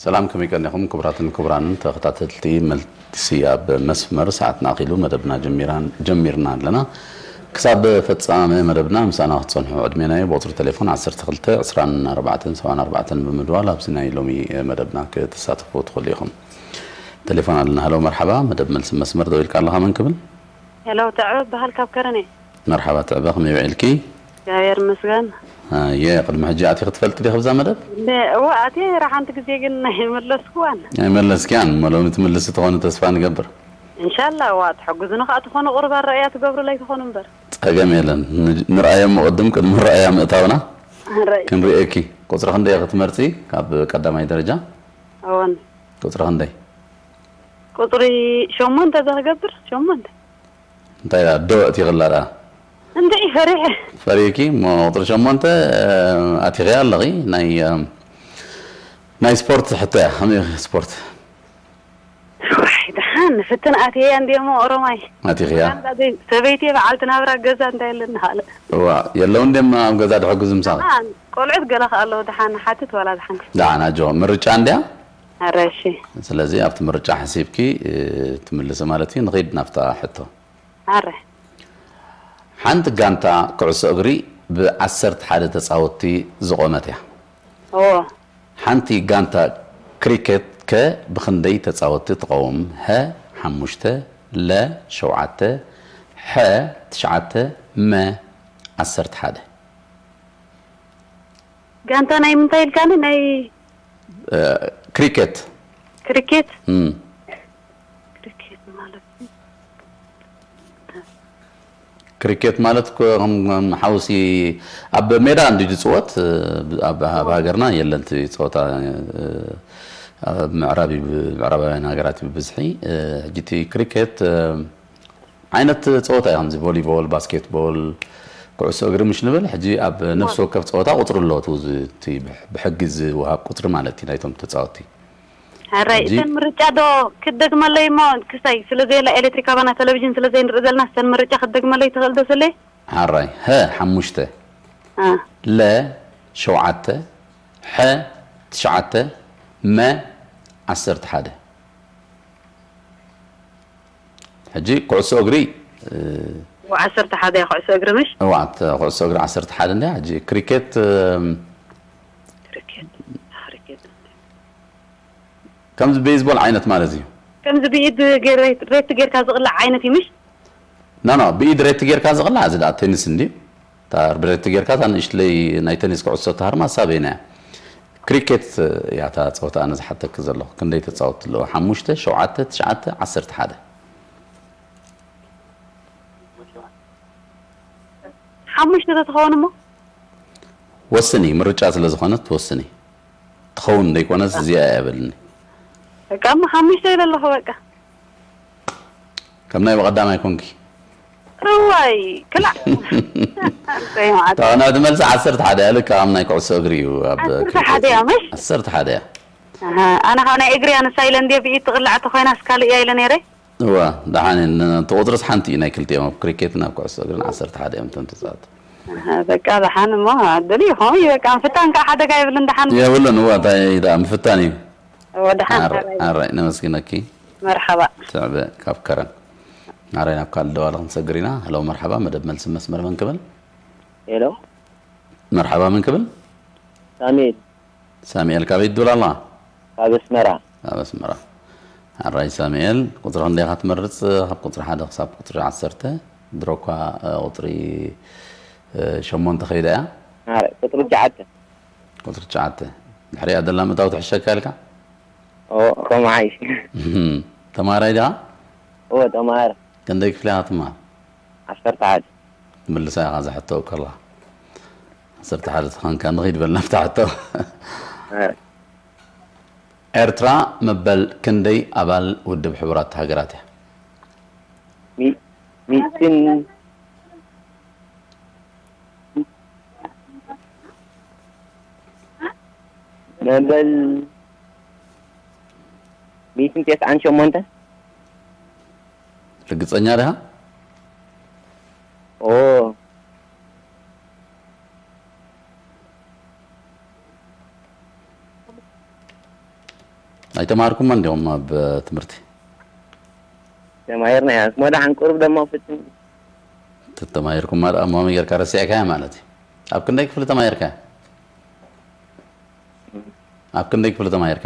ሰላም፣ ከመይ ቀኒኹም ክቡራትን ክቡራንን ተኸታተልቲ መልሲ ኣብ መስመር? ሰዓትና ኣኺሉ፣ መደብና ጀሚራን-፣ ጀሚርና ኣለና። ክሳብ ፈጻመ መደብና ምሳና ክትጸንሑ ዕድሜናዮ። ብቁጽሪ ቴሌፎን ዓሰርተ ክልተ ዕስራን ኣርባዕተን ሰብዓን ኣርባዕተን ብምድዋል ኣብዚ ናይ ሎሚ መደብና ክትሳተፉ ትኽእሉ ኢኹም። ቴሌፎን ኣለና። ሃሎ፣ መርሓባ፣ መደብ መልሲ መስመር ደው ኢልካ ኣለኻ፣ መን ክብል? ሄሎ፣ ተዕበ በሃል ካብ ከረን እየ። መርሓባ ትዕበ፣ ከመይ ውዒልኪ? እግዚኣብሔር ይመስገን። ኣየ፣ ቅድሚ ሕጂ ኣቲ ክትፈልጥ ዲኺ ብዛ መደብ? እንደ-፣ እወ፣ ኣትየ ሓንቲ ግዜ ግን ኣይመለስኩዋን። ኣይመለስክያን፣ እሞ ሎሚ ትምልሲ ትኾኒ ተስፋ ንገብር። እንሻላ፣ እዋ፣ ትሕግዙኒ ከኣ ትኾኑ፣ ቁሩብ ኣረኣእያ ትገብሩለይ ትኾኑ እምበር። ጸገም የለን። ን-፣ ንርኣዮ እሞ ቅድም፣ ቅድሚ ርኣያ ምእታውና ኣረይ። ክንርእየኪ። ቁጽሪ ክንደይ ክትመርጺ ካብ ቀዳማይ ደረጃ? እወን። ቁጽሪ ክንደይ? ቁጽሪ ሸሞንተ እዛ ክገብር፣ ሸሞንተ። እንታይ ደኣ፣ ዶ ኣእቲኽላ ደኣ? እንታይ ፈሪሐ። ፈሪህኪ? እሞ ቁጽሪ ሸሞንተ፣ እ፣ ኣቲኽያ ኣለኺ። ናይ፣ እ፣ ናይ ስፖርት ሕቶ እያ። ከመይ ኢኺ ስፖርት? ዋይ፣ ደሓን ንፍትን ኣትየያ እንድየ እሞ ኦሮማይ። ኣቲኽያ? ደሓን ዳደይ፣ ሰበይቲ እየ፣ በዓልቲ ናብራ ገዛ እንታይ ኣለኒ ካልእ? እዋ፣ የለውን ድዮም ኣብ ገዛ ድሕግዙ ምሳኺ? ደሓን፣ ቆልዑት ገለ ከ ኣለዉ፣ ደሓን ንሓትት ዋላ ደሓን። ደሓን፣ ኣጆ፣ ምርጫ እንድያ? ኣረ፣ እሺ። ስለዚ ኣብቲ ምርጫ ሓሲብኪ፣ እ፣ ትምልሲ ማለት እዩ። ንኺድ ናብታ ሕቶ። ኣረ። ሓንቲ ጋንታ ኩዕሶ እግሪ ብዓሰርተ ሓደ ተጻወትቲ ዝቖመት እያ። ኦ። ሓንቲ ጋንታ ክሪኬት ከ ብኽንደይ ተጻወትቲ ትቐውም? ሀ ሓሙሽተ፣ ለ ሸውዓተ፣ ሐ ትሽዓተ፣ መ ዓሰርተ ሓደ። ጋንታ ናይ ምንታይ ኢልካኒ? ናይ እ፣ ክሪኬት። ክሪኬት? እም። ክሪኬት ማለት ክሪኬት ማለት እኮ ከም፣ ከም ሓውሲ ኣብ ሜዳ እንዲ ዝጽወት፣ እ፣ ኣብ፣ ኣብ ሃገርና የለን እቲ ጸወታ፣ እ፣ ኣብ ምዕራብ እዩ፣ ምዕራባውያን ሃገራት እዩ ብብዝሒ። እ፣ ሕጂ እቲ ክሪኬት፣ እ፣ ዓይነት ጸወታ እዩ፣ ከምዚ ቮሊቦል፣ ባስኬትቦል፣ ኩዕሶ እግሪ ምሽ ንብል። ሕጂ ኣብ ነፍሲ ወከፍ ጸወታ ቁጽሪ ኣለዎ፣ እቲ፣ እቲ ብሕ-፣ ብሕጊ ዝወሃብ ቁጽሪ ማለት እዩ ናይቶም ተጻወትቲ። ሕራይ፣ ሕጂ እተን ምርጫ ዶ ክደግመለይ እሞ ክሳይ ስለ ዘየላ ኤሌክትሪክ ኣባና ቴሌቪዥን ስለ ዘይንርኢ ዘለና፣ እተን ምርጫ ክትደግመለይ ትኽእል ዶ ስለ? ሕራይ፣ ሀ ሓሙሽተ፣ አ። ለ ሸውዓተ፣ ሐ ትሽዓተ፣ መ ዓሰርተ ሓደ። ሕጂ ኩዕሶ እግሪ፣ እ፣ ወ-፣ ዓሰርተ ሓደ እያ ኩዕሶ እግሪ ምሽ? እዋ፣ ተ-፣ ኩዕሶ እግሪ ዓሰርተ ሓደ እንድያ። ሕጂ ክሪኬት፣ እም፣ ክሪኬት፣ ክሪኬት። ከምዚ ቤዝቦል ዓይነት ማለት እዩ። ከምዚ ብኢድ ገይረ-፣ ሬት ጌርካ ዝቕላዕ ዓይነት እዩ ምሽ? ና፣ ና፣ ብኢድ ሬት ጌርካ ዝቕላዕ፣ እዚ ደኣ ቴኒስ እንድዩ። እታ ብሬት ጌርካ፣ እታ ንእሽትለይ ናይ ቴኒስ ኩዕሶ እትሃርማ ሳበይና እያ። ክሪኬት እያ እታ ጸወታ ኣነ ዝሓተኪ ዘለኹ። ክንደይ ተጻወትቲ ኣለዎ? ሓሙሽተ፣ ሸውዓተ፣ ትሽዓተ፣ ዓሰርተ ሓደ። ሓሙሽተ ተትኸውን እሞ? ወስኒ፣ ምርጫ ስለ ዝኾነት ትወስኒ። ትኸውን ዘይኮነስ እዚኣ እያ በልኒ። በቃ እሞ ሓሙሽተ ኢለ ኣለኹ በቃ። ከም ናይ ብቐዳማይ ኮንኪ። እዋይ፣ ክላእ። እንታይ መዓት? እታ ቅንዕቲ መልሲ ዓሰርተ ሓደ እያ፣ ልክዕ ከም ናይ ኩዕሶ እግሪ እዩ። ኣብ ዓሰርተ ሓደ እያ፣ ምሽ? ዓሰርተ ሓደ እያ። ኣሃ፣ ኣነ ካብ ናይ እግሪ ኣነ ሳይለንድ እየ ብኢድ ትቕላዕ ተኾይናስ ካልእ እያ ኢለ ነይረ። እዋ፣ ደሓን እየን። እቲ ቁጽርስ ሓንቲ እዩ ናይ ክልቲኦም፣ ኣብ ክሪኬትን ኣብ ኩዕሶ እግርን ዓሰርተ ሓደ እዮም እቶም ተጻወትቲ። ኣሃ፣ በቃ ደሓን እሞ፣ ኣደሊ ይኾን እዩ፣ በቃ ምፍታን ከዓ ሓደጋ የብልን፣ ደሓን። የብሉን፣ እዋ፣ እንታይ ደኣ ምፍታን እዩ። እወ፣ ደሓን፣ ኣረ-፣ ሓራይ። ኣራይ፣ ነመስግነኪ። መርሓባ። ትዕበ ካብ ከረን። ኣራይ፣ ናብ ካልእ ደዋሊ ክንሰግር ኢና። ሄሎ፣ መርሓባ፣ መደብ መልሲ መስመር መን ክብል? ሄሎ። መርሓባ፣ መን ክብል? ሳሙኤል። ሳሙኤል፣ ካበይ ትድውል ኣለኻ? ካብ ኣስመራ። ካብ ኣስመራ። ኣራይ፣ ሳሙኤል፣ ቁጽሪ ክንደይ ኢኻ ትመርጽ? ካብ ቁጽሪ ሓደ ክሳብ ቁጽሪ ዓሰርተ። ድሮ እኳ፣ እ፣ ቁጽሪ፣ እ፣ ሸሞንተ ከይዳ እያ። ኣረ፣ ቁጽሪ ትሽዓተ። ቁጽሪ ትሽዓተ። ድሕሪኣ ዘላ ምእታው ትሕሸካ ኢልካ? ኦ፣ ከምኡ ሓይሽ። እህም። ተማሃራይ ዲኻ? እወ፣ ተማሃሪ። ክንደይ ክፍሊ ኢኻ ትመሃር? ዓሰርተ ሓደ። ትምልሳ ኢኻ እዛ ሕቶ ከላ። ዓሰርተ ሓደ ተኾንካ ንኺድ በል ናብታ ሕቶ። ኣረ። ኤርትራ መበል ክንደይ ኣባል ውድብ ሕቡራት ሃገራት እያ? ሚ-፣ ሚእትን መበል ሚእትን ተስዓን ሸሞንተ። ርግጸኛ ዲኻ? ኦ። ኣይተማሃርኩማን ዲኹም ኣብ ትምህርቲ? ተማሂርና ኢና። እሞ ደሓን ቁሩብ ደሞ ፍትን። ተተማሂርኩማ ደኣ እሞ ጌርካ ረሲዕካያ ማለት እዩ። ኣብ ክንደይ ክፍሊ ተማሂርካ? ኣብ ክንደይ ክፍሊ ተማሂርካ?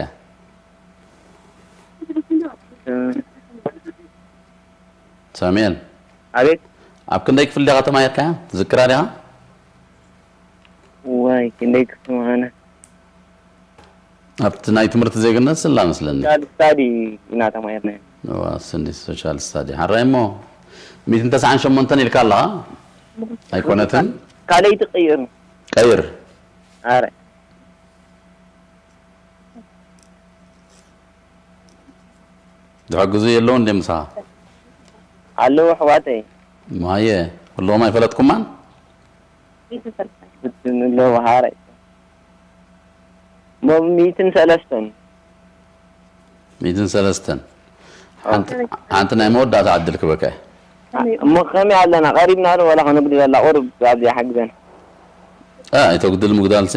ሳሙኤል፣ ኣቤት። ኣብ ክንደይ ክፍሊ ዲኻ ተማሂርካ? ትዝክራ ዲኻ? ዋይ፣ ክንደይ ክፍሊ ምዃነ? ኣብቲ ናይ ትምህርቲ ዜግነት ስላ መስለኒ። ሶሻል ስታዲ ኢና ተማሂርና። እዋ፣ ስንዲ ሶሻል ስታዲ። ሓራይ እሞ፣ ሚእትን ተስዓን ሸሞንተን ኢልካ ኣለኻ? ኣይኮነትን? ካልኣይቲ ቀይር። ቀይር። ኣረ። ዝሕግዙ የለውን እንደ ምሳኻ? ኣለዉ ኣሕዋተይ። ማየ፣ ኩሎም ኣይፈለጥኩማን? ብትን ኣለዉ ሓራይ። ሞ ሚእትን ሰለስተን። ሚእትን ሰለስተን። ሓንቲ፣ ሓንቲ ናይ መወዳእታ ዕድል ክበካ እየ። እሞ ከመይ ኣለና? ቀሪብና ዶ ወላ ከነጉድለላ? ቁሩብ ኣብዚኣ ሓግዘን። እ፣ ኣይተጉድል ምጉዳልሲ።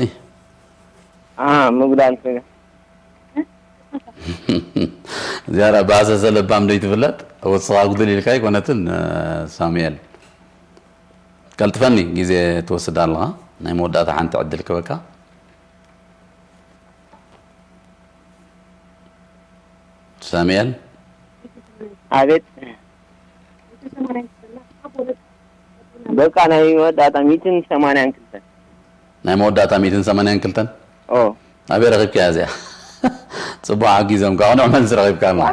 ኣሃ፣ ምጉዳል ከ። እዚኣ ደኣ ብሃሰሰ ለባም ደይትፍለጥ፣ ወስኻ ጉድል ኢልካ ኣይኮነትን፣ እ፣ ሳሙኤል። ቀልጥፈኒ፣ ግዜ ትወስድ ኣለኻ። ናይ መወዳእታ ሓንቲ ዕድል ክበካ። ሳሙኤል። ኣቤት። በቃ ናይ መወዳእታ ሚእትን ሰማንያን ክልተን። ናይ መወዳእታ ሚእትን ሰማንያን ክልተን? ኦ። ኣበይ ረኺብካያ እዚኣ? ጽቡቕ ሓጊዞም፣ ካብ ቅኑዕ መልሲ ረኺብካ ኣለኻ።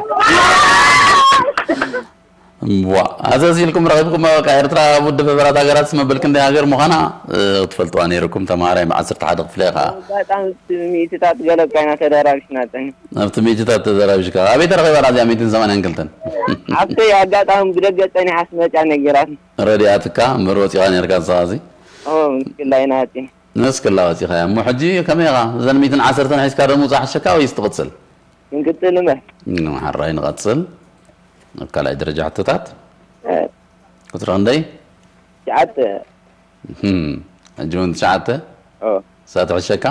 እምቧ፣ ሃሰስ ኢልኩም ረኺብኩማ፣ በቃ ኤርትራ ኣብ ውድብ ሕቡራት ሃገራት መበል ክንደይ ሃገር ምዃና፣ እ፣ ክትፈልጥዋ ነይርኩም፣ ተማሃራይ ዓሰርተ ሓደ ክፍሊ ኢኻ። ኣጋጣሚ እቲ ሚእትታት ገለ እኳ ኢና ተደራሪሽና ጸኒሕና። ኣብቲ ሚእትታት ተደራሪሽካ። ኣበይ ተረኺባ እዚኣ ሚእትን ሰማንያን ክልተን? ሓፍተይ ኣጋጣሚ ብደገ ጸኒሓስ መጽያ ነጊራትኒ። ረዲኣትካ እምበር ወጺኻ ነይርካ ንስኻ እዚ። ኦ፣ ምስክላ ኢና ወጺና። ንስክላ ወጺኻያ። እሞ ሕጂ ከመይ ኢኻ? እዘን ሚእትን ዓሰርተን ሒዝካ ዶ ምውጻእ ሓሸካ ወይስ ትቕጽል? ክንቅጽል እምበር። እም፣ ሓራይ ንቐጽል። ኣብ ካልኣይ ደረጃ ሕቶታት። እ። ቁጽሪ ክንደይ? ትሽዓተ። እም፣ ሕጂ እውን ትሽዓተ? ኦ። እሳ ትሕሸካ?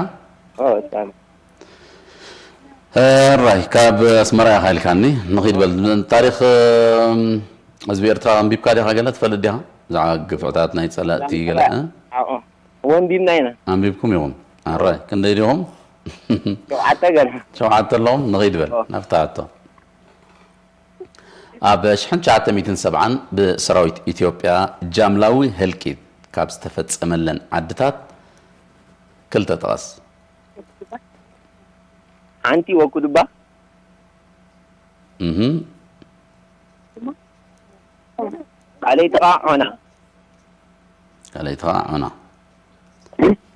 ኦ፣ እሳ። ሕራይ፣ ካብ ኣስመራ ኢኻ ኢልካኒ። ንኺድ በል። ታሪኽ፣ እም፣ ህዝቢ ኤርትራ ኣንቢብካ ዲኻ ገለ ትፈልጥ ዲኻ? ብዛዕባ ግፍዕታት ናይ ጸላእቲ ገለ፣ እ? ኣዎ። ወንቢምና ኢና። ኣንቢብኩም ኢኹም። ኣራይ፣ ክንደይ ዲኹም? ሸውዓተ ገና። ሸውዓተ ኣለኹም? ንኺድ በል፣ ኦ። ናብታ ሕቶ። ኣብ ሽሕን ትሽዓተ ሚእትን ሰብዓን ብሰራዊት ኢትዮጵያ ጃምላዊ ህልቂት ካብ ዝተፈጸመለን ዓድታት ክልተ ጥቐስ። ሓንቲ ወኩድባ። እህ። ካልኣይቲ ኸዓ ዖና። ካልኣይቲ ኸዓ ዖና።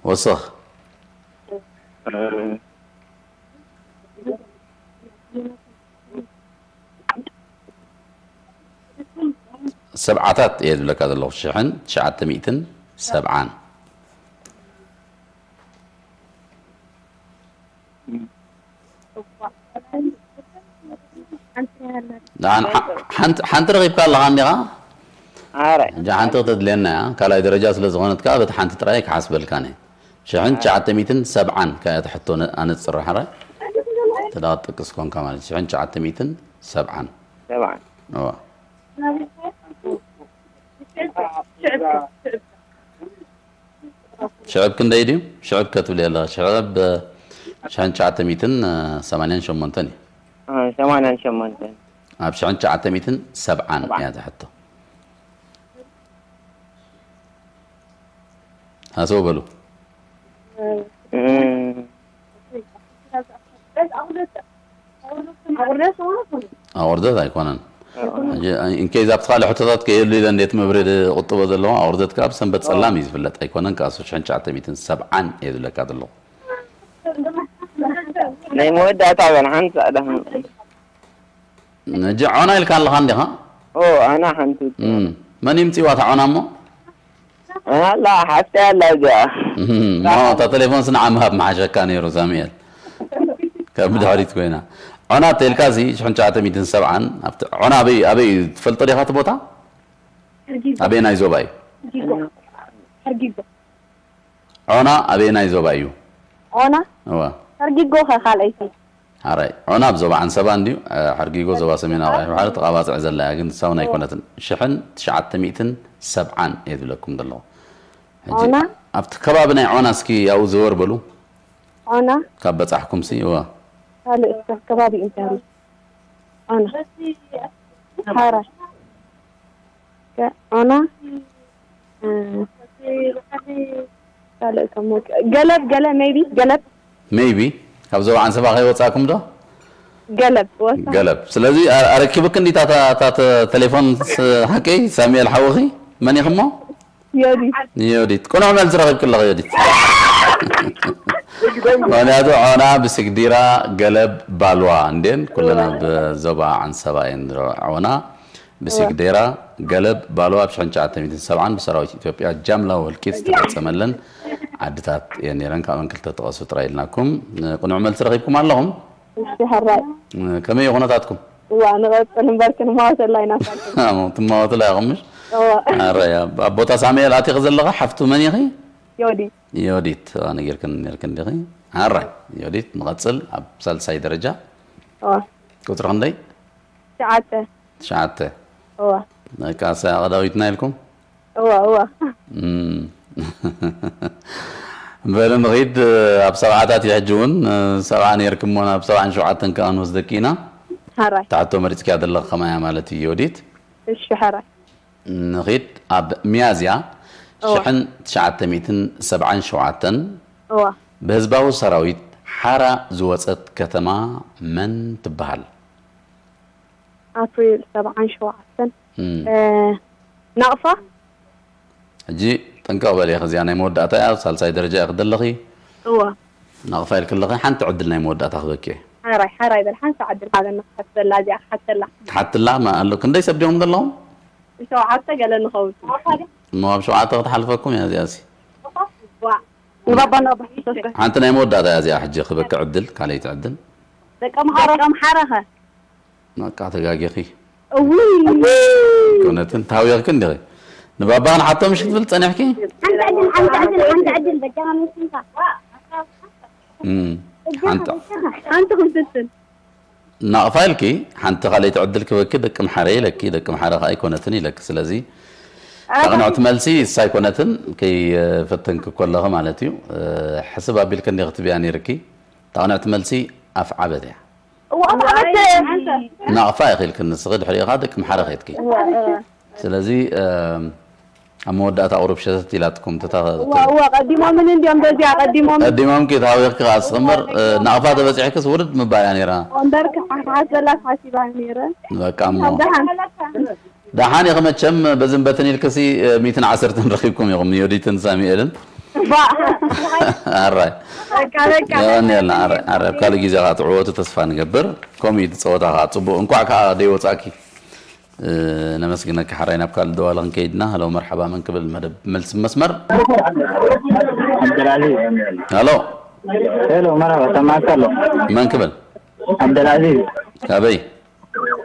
ወስኽ። ሰብዓታት እየ ዝብለካ ዘለኹ፣ ሽሕን ትሽዓተ ሚእትን ሰብዓን። ደሓን ሓ-፣ ሓንቲ፣ ሓንቲ ረኺብካ ኣለኻ እንዲኻ? ኣረ። ሕጂ ሓንቲ ክተድልየና እያ። ካልኣይ ደረጃ ስለ ዝኾነት ከኣ በቲ ሓንቲ ጥራይ ክሓስበልካን እየ። ሽሕን ትሽዓተ ሚእትን ሰብዓን ከኣ እያ ትሕቶ ነ-፣ ኣነጽር ሓራይ። ተዳ ክትጠቅስ ኮንካ ማለት ሽሕን ትሽዓተ ሚእትን ሰብዓን። ሰብዓን። እዋ። ሽዕብ ክንደይ ድዩ? ሽዕብ ከትብል የለ። ሽዕብ፣ እ፣ ሽሕን ትሽዓተ ሚእትን ሰማንያን ሸሞንተን እዩ። እ፣ ሰማንያን ሸሞንተን። ኣብ ሽሕን ትሽዓተ ሚእትን ሰብዓን እያ ትሕቶ። ሃሰው በሉ። እ፣ ኣቑርደት ኣይኮነን። ሕጂ ኢንኬዝ ኣብቲ ካልእ ሕቶታት ከየሉ ኢለ እንዴት መብርሂ ቁጥቦ ዘለኹ፣ ኣቑርደት ከኣ ብሰንበት ጸላም እዩ ዝፍለጥ። ኣይኮነን ከኣ ሽሕን ትሽዓተ ሚእትን ሰብዓን እየ ዝብለካ ዘለኹ። ናይ መወዳእታ በል ሓንቲ ጻዕዳ። ሕጂ ዖና ኢልካ ኣለኻ እንዲኻ? ኦ፣ ኣና ሓንቲ። እም፣ መን ይምጽእዋ እታ ዖና እሞ? ኣላ ሓፍተይ ኣላ እዚኣ። እም፣ እሞ እታ ቴሌፎን ስንዓ ምሃብ ምሓሸካ ነይሩ ሳሙኤል። ካብ ድሕሪት ኮይና። ዖና ተልካ እዚ ሽሕን ትሽዓተ ሚእትን ሰብዓን ኣብቲ ዖና ኣበይ፣ ኣበይ ትፈልጦ ዲኻ እቲ ቦታ? ኣበየናይ ዞባ እዩ? ዖና ኣበየናይ ዞባ እዩ? ዖና? እዋ። ሰርጊጎ ኸ ካልኣይቲ? ሓራይ ዖና ኣብ ዞባ ዓንሰባ እንድዩ፣ እ፣ ሓርጊጎ ዞባ ሰሜናዊ ቀይሕ ባሕሪ ተቓባጽዕ ዘላ እያ፣ ግን ሳውና ኣይኮነትን። ሽሕን ትሽዓተ ሚእትን ሰብዓን እየ ዝብለኩም ዘለኹ። ሕጂ ዖና? ኣብቲ ከባቢ ናይ ዖና እስኪ ኣብኡ ዘወር በሉ። ዖና? ካብ በጻሕኩም ሲ፣ እዋ። ካልእ እስከ ከባቢ እንታይ ኣሎ? ዖና። ሓራይ። ከ-፣ ዖና። እ፣ ካልእ ከሞ-፣ ገለብ፣ ገለ፣ maybe፣ ገለብ። Maybe። ካብ ዞባ ዓንሰባ ከይወጻእኩም ዶ? ገለብ፣ ወሳ። ገለብ። ስለዚ ኣ-፣ ኣረኪብክ እንዲ እታ፣ እታ፣ እታ ተ-፣ ቴሌፎን ስ-፣ ሓቀይ ሳሙኤል ሓውኺ? መን ኢኽሞ? ዮዲት። ዮዲት። ቅኑዕ መልሲ ረኺብኪ ኣለኺ ዮዲት። ምኽንያቱ ዖና ብስግዲራ ገለብ ባልዋ እንዴን ኩለና ብዞባ ዓንሰባ እየን ዖና ብስግዴራ ገለብ ባልዋ ኣብ ሽሕን ትሽዓተ ሚእትን ሰብዓን ብሰራዊት ኢትዮጵያ ጃምላዊ ህልቂት ዝተፈጸመለን ዓድታት እየን ነይረን። ካብኣን ክልተ ጥቀሱ ጥራይ ኢልናኩም። ቅኑዕ መልሲ ረኺብኩም ኣለኹም። እሺ፣ ሕራይ። ከመይ እዩ ኩነታትኩም? እዋ፣ ንቐጽል እምበር ክንማወተላ ኢና ፋልኩም። ኣሞ፣ ትማወትላ ኢኹም ምሽ? እዋ። ሕራይ፣ ኣብ፣ ኣብ ቦታ ሳሙኤል ኣቲኺ ዘለኻ ሓፍቱ መን ኢኺ? ዮዲት። ዮዲት፣ እዋ፣ ነጊርክን ነርክን ዲኺ? ሕራይ፣ ዮዲት፣ ንቐጽል ኣብ ሳልሳይ ደረጃ። እዋ። ቁጽሪ ክንደይ? ትሽዓተ። ትሽዓተ። እዋ። በቃ፣ እሳ ቀዳዊትና ኢልኩም? እዋ፣ እዋ። እም። በሉ ንኺድ፣ ኣብ ሰብዓታት እዩ ሕጂ እውን፣ ሰብዓ ነይርክሞ ናብ ሰብዓን ሸውዓተን ከኣ ንወስደኪ ኢና። ሕራይ። እታ ሕቶ መሪጽክያ ዘለኺ ከማይ እያ ማለት እዩ፣ ዮዲት። እሺ፣ ሕራይ። ንኺድ፣ ኣብ ሚያዝያ እዋ። ሽሕን ትሽዓተ ሚእትን ሰብዓን ሸውዓተን እዋ። ብህዝባዊ ሰራዊት ሓራ ዝወጸት ከተማ መን ትበሃል? ኣፕሪል ሰብዓን ሸውዓተን። እም። እ፣ ናቕፋ? ሕጂ ጥንቅቕ በሊ፣ ከዚኣ ናይ መወዳእታ እያ፣ ሳልሳይ ደረጃ ኢኺ ዘለኺ። እዋ። ናቕፋ ኢልኪ ኣለኺ፣ ሓንቲ ዕድል ናይ መወዳእታ ክበኪ እየ። ሓራይ፣ ሓራይ በል፣ ሓንቲ ዕድል ሃበኒ ክሓተላ፣ እዚኣ ክሓተላ። ትሓትላ፣ ማ ኣሎ፣ ክንደይ ሰብ ዲኹም ዘለኹም? ሸውዓተ ገለ ንኸውን። እሞ ኣብ ሸውዓተ ክትሓልፈኩም እያ እዚኣሲ። ዋ። ንባባ ናባ ሓንቲ ናይ መወዳእታ እያ እዚኣ፣ ሕጂ ክበኪ ዕድል፣ ካልኣይቲ ዕድል። ደቀምሓረ። ደቀምሓረ ኸ? በቃ ተጋጊኺ። እውይ። ኮነትን ታዊኽኪ እንዲኺ። ንባባ ክንሓቶ ምሽ ክትብል ጸኒሕኪ? ሓንቲ ዕድል፣ ሓንቲ ዕድል፣ ሓንቲ ዕድል፣ በጃኻ መስልካ። እም፣ ሓንቲ። ሓንቲ ክንፍትን። ናቕፋ ኢልኪ፣ ሓንቲ ካልኣይቲ ዕድል ክበኪ፣ ደቂ ምሓረ ኢለኪ፣ ደቂ ምሓረ ከኣ ኣይኮነትን ኢለኪ። ስለዚ፣ ኣታ ቅንዕቲ መልሲ እሳ ኣይኮነትን፣ ከይፈተንኪ ከለኺ ማለት እዩ። እ፣ ሕስብ ኣቢልኪ እንዲኺ ክትብያ ነይርኪ። እታ ቅንዕቲ መልሲ ኣፍዓበት እያ። እዋ፣ ኣፍዓበት። ናቕፋ ኢኺ ኢልክኒ ንስኺ፣ ድሕሪኡ ኸኣ ደቂ ምሓረ ኸድኪ። እዋ፣ እዋ። ስለዚ፣ እም፣ ኣብ መወዳእታ ቁሩብ ሸተት ኢላትኩም ትታ-፣ እዋ፣ እዋ፣ ቀዲሞምን እንድዮም በዚኣ፣ ቀዲሞም። ቀዲሞም ኪ ታዊኽኪ ኸኣ ንስኺ እምበር፣ እ፣ ናቕፋ ተበጺሕክስ ውርድ ምባል እያ ነይራ። እምበር ክሓሓስ ዘላ ሓሲባ ነይረ። በቃ እሞ። ደሓን። ደሓን ኢኺ መቸም፣ በዝን በትን ኢልክሲ፣ እ፣ ሚእትን ዓሰርተን ረኺብኩም ኢኹም፣ ዮዲትን ሳሙኤልን። ባ። ኣራይ። በቃ፣ በቃ። የቐንየልና፣ ኣራይ፣ ኣራይ፣ ኣብ ካልእ ግዜ ኸኣ ትዕወቱ ተስፋ ንገብር። ከምኡ እዩ እቲ ጸወታ ኸኣ ጽቡቕ። እንቋዕ ከኣ ደይወጻእኪ። እ፣ ነመስግነኪ። ሓራይ ናብ ካልእ ደዋሊ ክንከይድ ኢና። ሃሎ፣ መርሓባ፣ መን ክብል መደብ መልሲ መስመር? ዓብደልዓዚዝ። ሃሎ። ሄሎ፣ መርሓባ፣ ሰማዕካ ኣሎ። መን ክብል? ዓብደልዓዚዝ። ካበይ?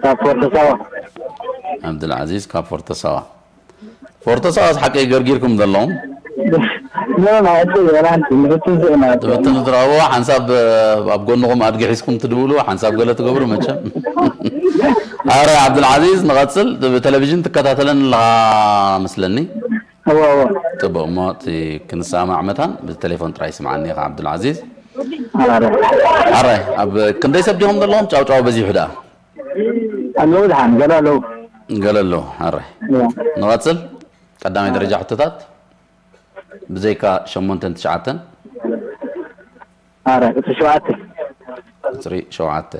ካብ ፎርቶ ሳዋ። ዓብደልዓዚዝ ካብ ፎርቶ ሳዋ። ፎርቶ ሳዋስ ሓቀይ ገርጊርኩም ዘለኹም? ኖ፣ ኖ፣ እቲ ወላ ሓንቲ ንፍትን ስእና። ትፍትኑ ትረኽብዎ፣ ሓንሳብ፣ እ፣ ኣብ ጎንኹም ኣድጊ ሒዝኩም ትድውሉ፣ ሓንሳብ ገለ ትገብሩ መቸም። ኣረ ዓብዱልዓዚዝ፣ ንቐጽል። ብቴሌቪዥን ትከታተለን ኣለኻ መስለኒ። እወ፣ እወ። ጽቡቕ፣ እሞ እቲ ክንሰማማዕ መታን ብቴሌፎን ጥራይ ስምዓኒ ኢኻ ዓብዱልዓዚዝ። ኣረ። ኣረ፣ ኣብ ክንደይ ሰብ ዲኹም ዘለኹም? ጫው ጫው በዚሑ ደኣ። ኣለዉ ደሓን፣ ገለ ኣለዉ። ገለ ኣለዉ፣ ኣረ። እወ። ንቐጽል። ቀዳማይ ደረጃ ሕቶታት፣ ብዘይካ ሸሞንተን ትሽዓተን። ኣረ፣ ቁጽሪ ሸውዓተ። ቁጽሪ ሸውዓተ።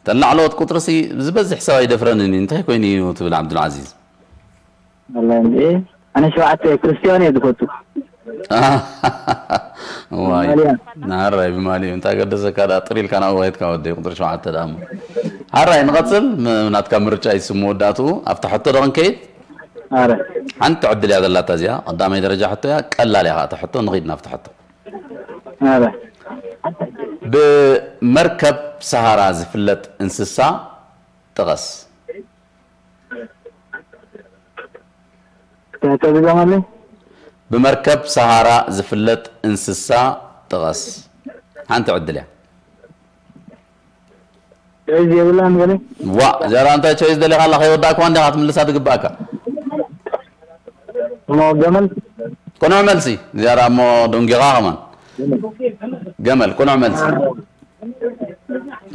እተን ላዕለዎት ቁጽሪ ሲ ዝበዝሕ ሰብ ኣይደፍረንን እዩ፣ እንታይ ኮይኑ እዩ ትብል ዓብዱልዓዚዝ? ወላሂ እንዴ፣ ኣነ ሸውዓተ ክርስትያን እየ ዝፈቱ። ዋይ፣ ብማልያ። ናራይ ብማልያ፣ እንታይ ገደሰካ ደኣ፣ ጥር ኢልካ ናብኡ ከይድካ ወደይ፣ ቁጽሪ ሸውዓተ ደኣ እሞ። ሓራይ ንቐጽል፣ ም-፣ ናትካ ምርጫ እዩ ስሙ መወዳእትኡ፣ ኣብታ ሕቶ ዶ ክንከይድ? ኣረ። ሓንቲ ዕድል እያ ዘላታ እዚኣ፣ ቀዳማይ ደረጃ ሕቶ እያ፣ ቀላል እያ እታ ሕቶ፣ ንኺድ ናብታ ሕቶ። ኣረ። ብመርከብ ሰሃራ ዝፍለጥ እንስሳ ጥቐስ። ተጠቢዛማለይ? ብመርከብ ሰሃራ ዝፍለጥ እንስሳ ጥቐስ። ሓንቲ ዕድል እያ። ቾይስ የብላን ገለ። ዋ፣ እዚኣ እንታይ ቾይስ ደሊኻ ኣላ? ከይወዳእኩዋ እንዲኻ ክትምልሳ ትግባእካ። እሞ ገመል? ቅኑዕ መልሲ። እዚኣ እሞ ደንጊኻ ከማን። ገመል፣ ቅኑዕ መልሲ።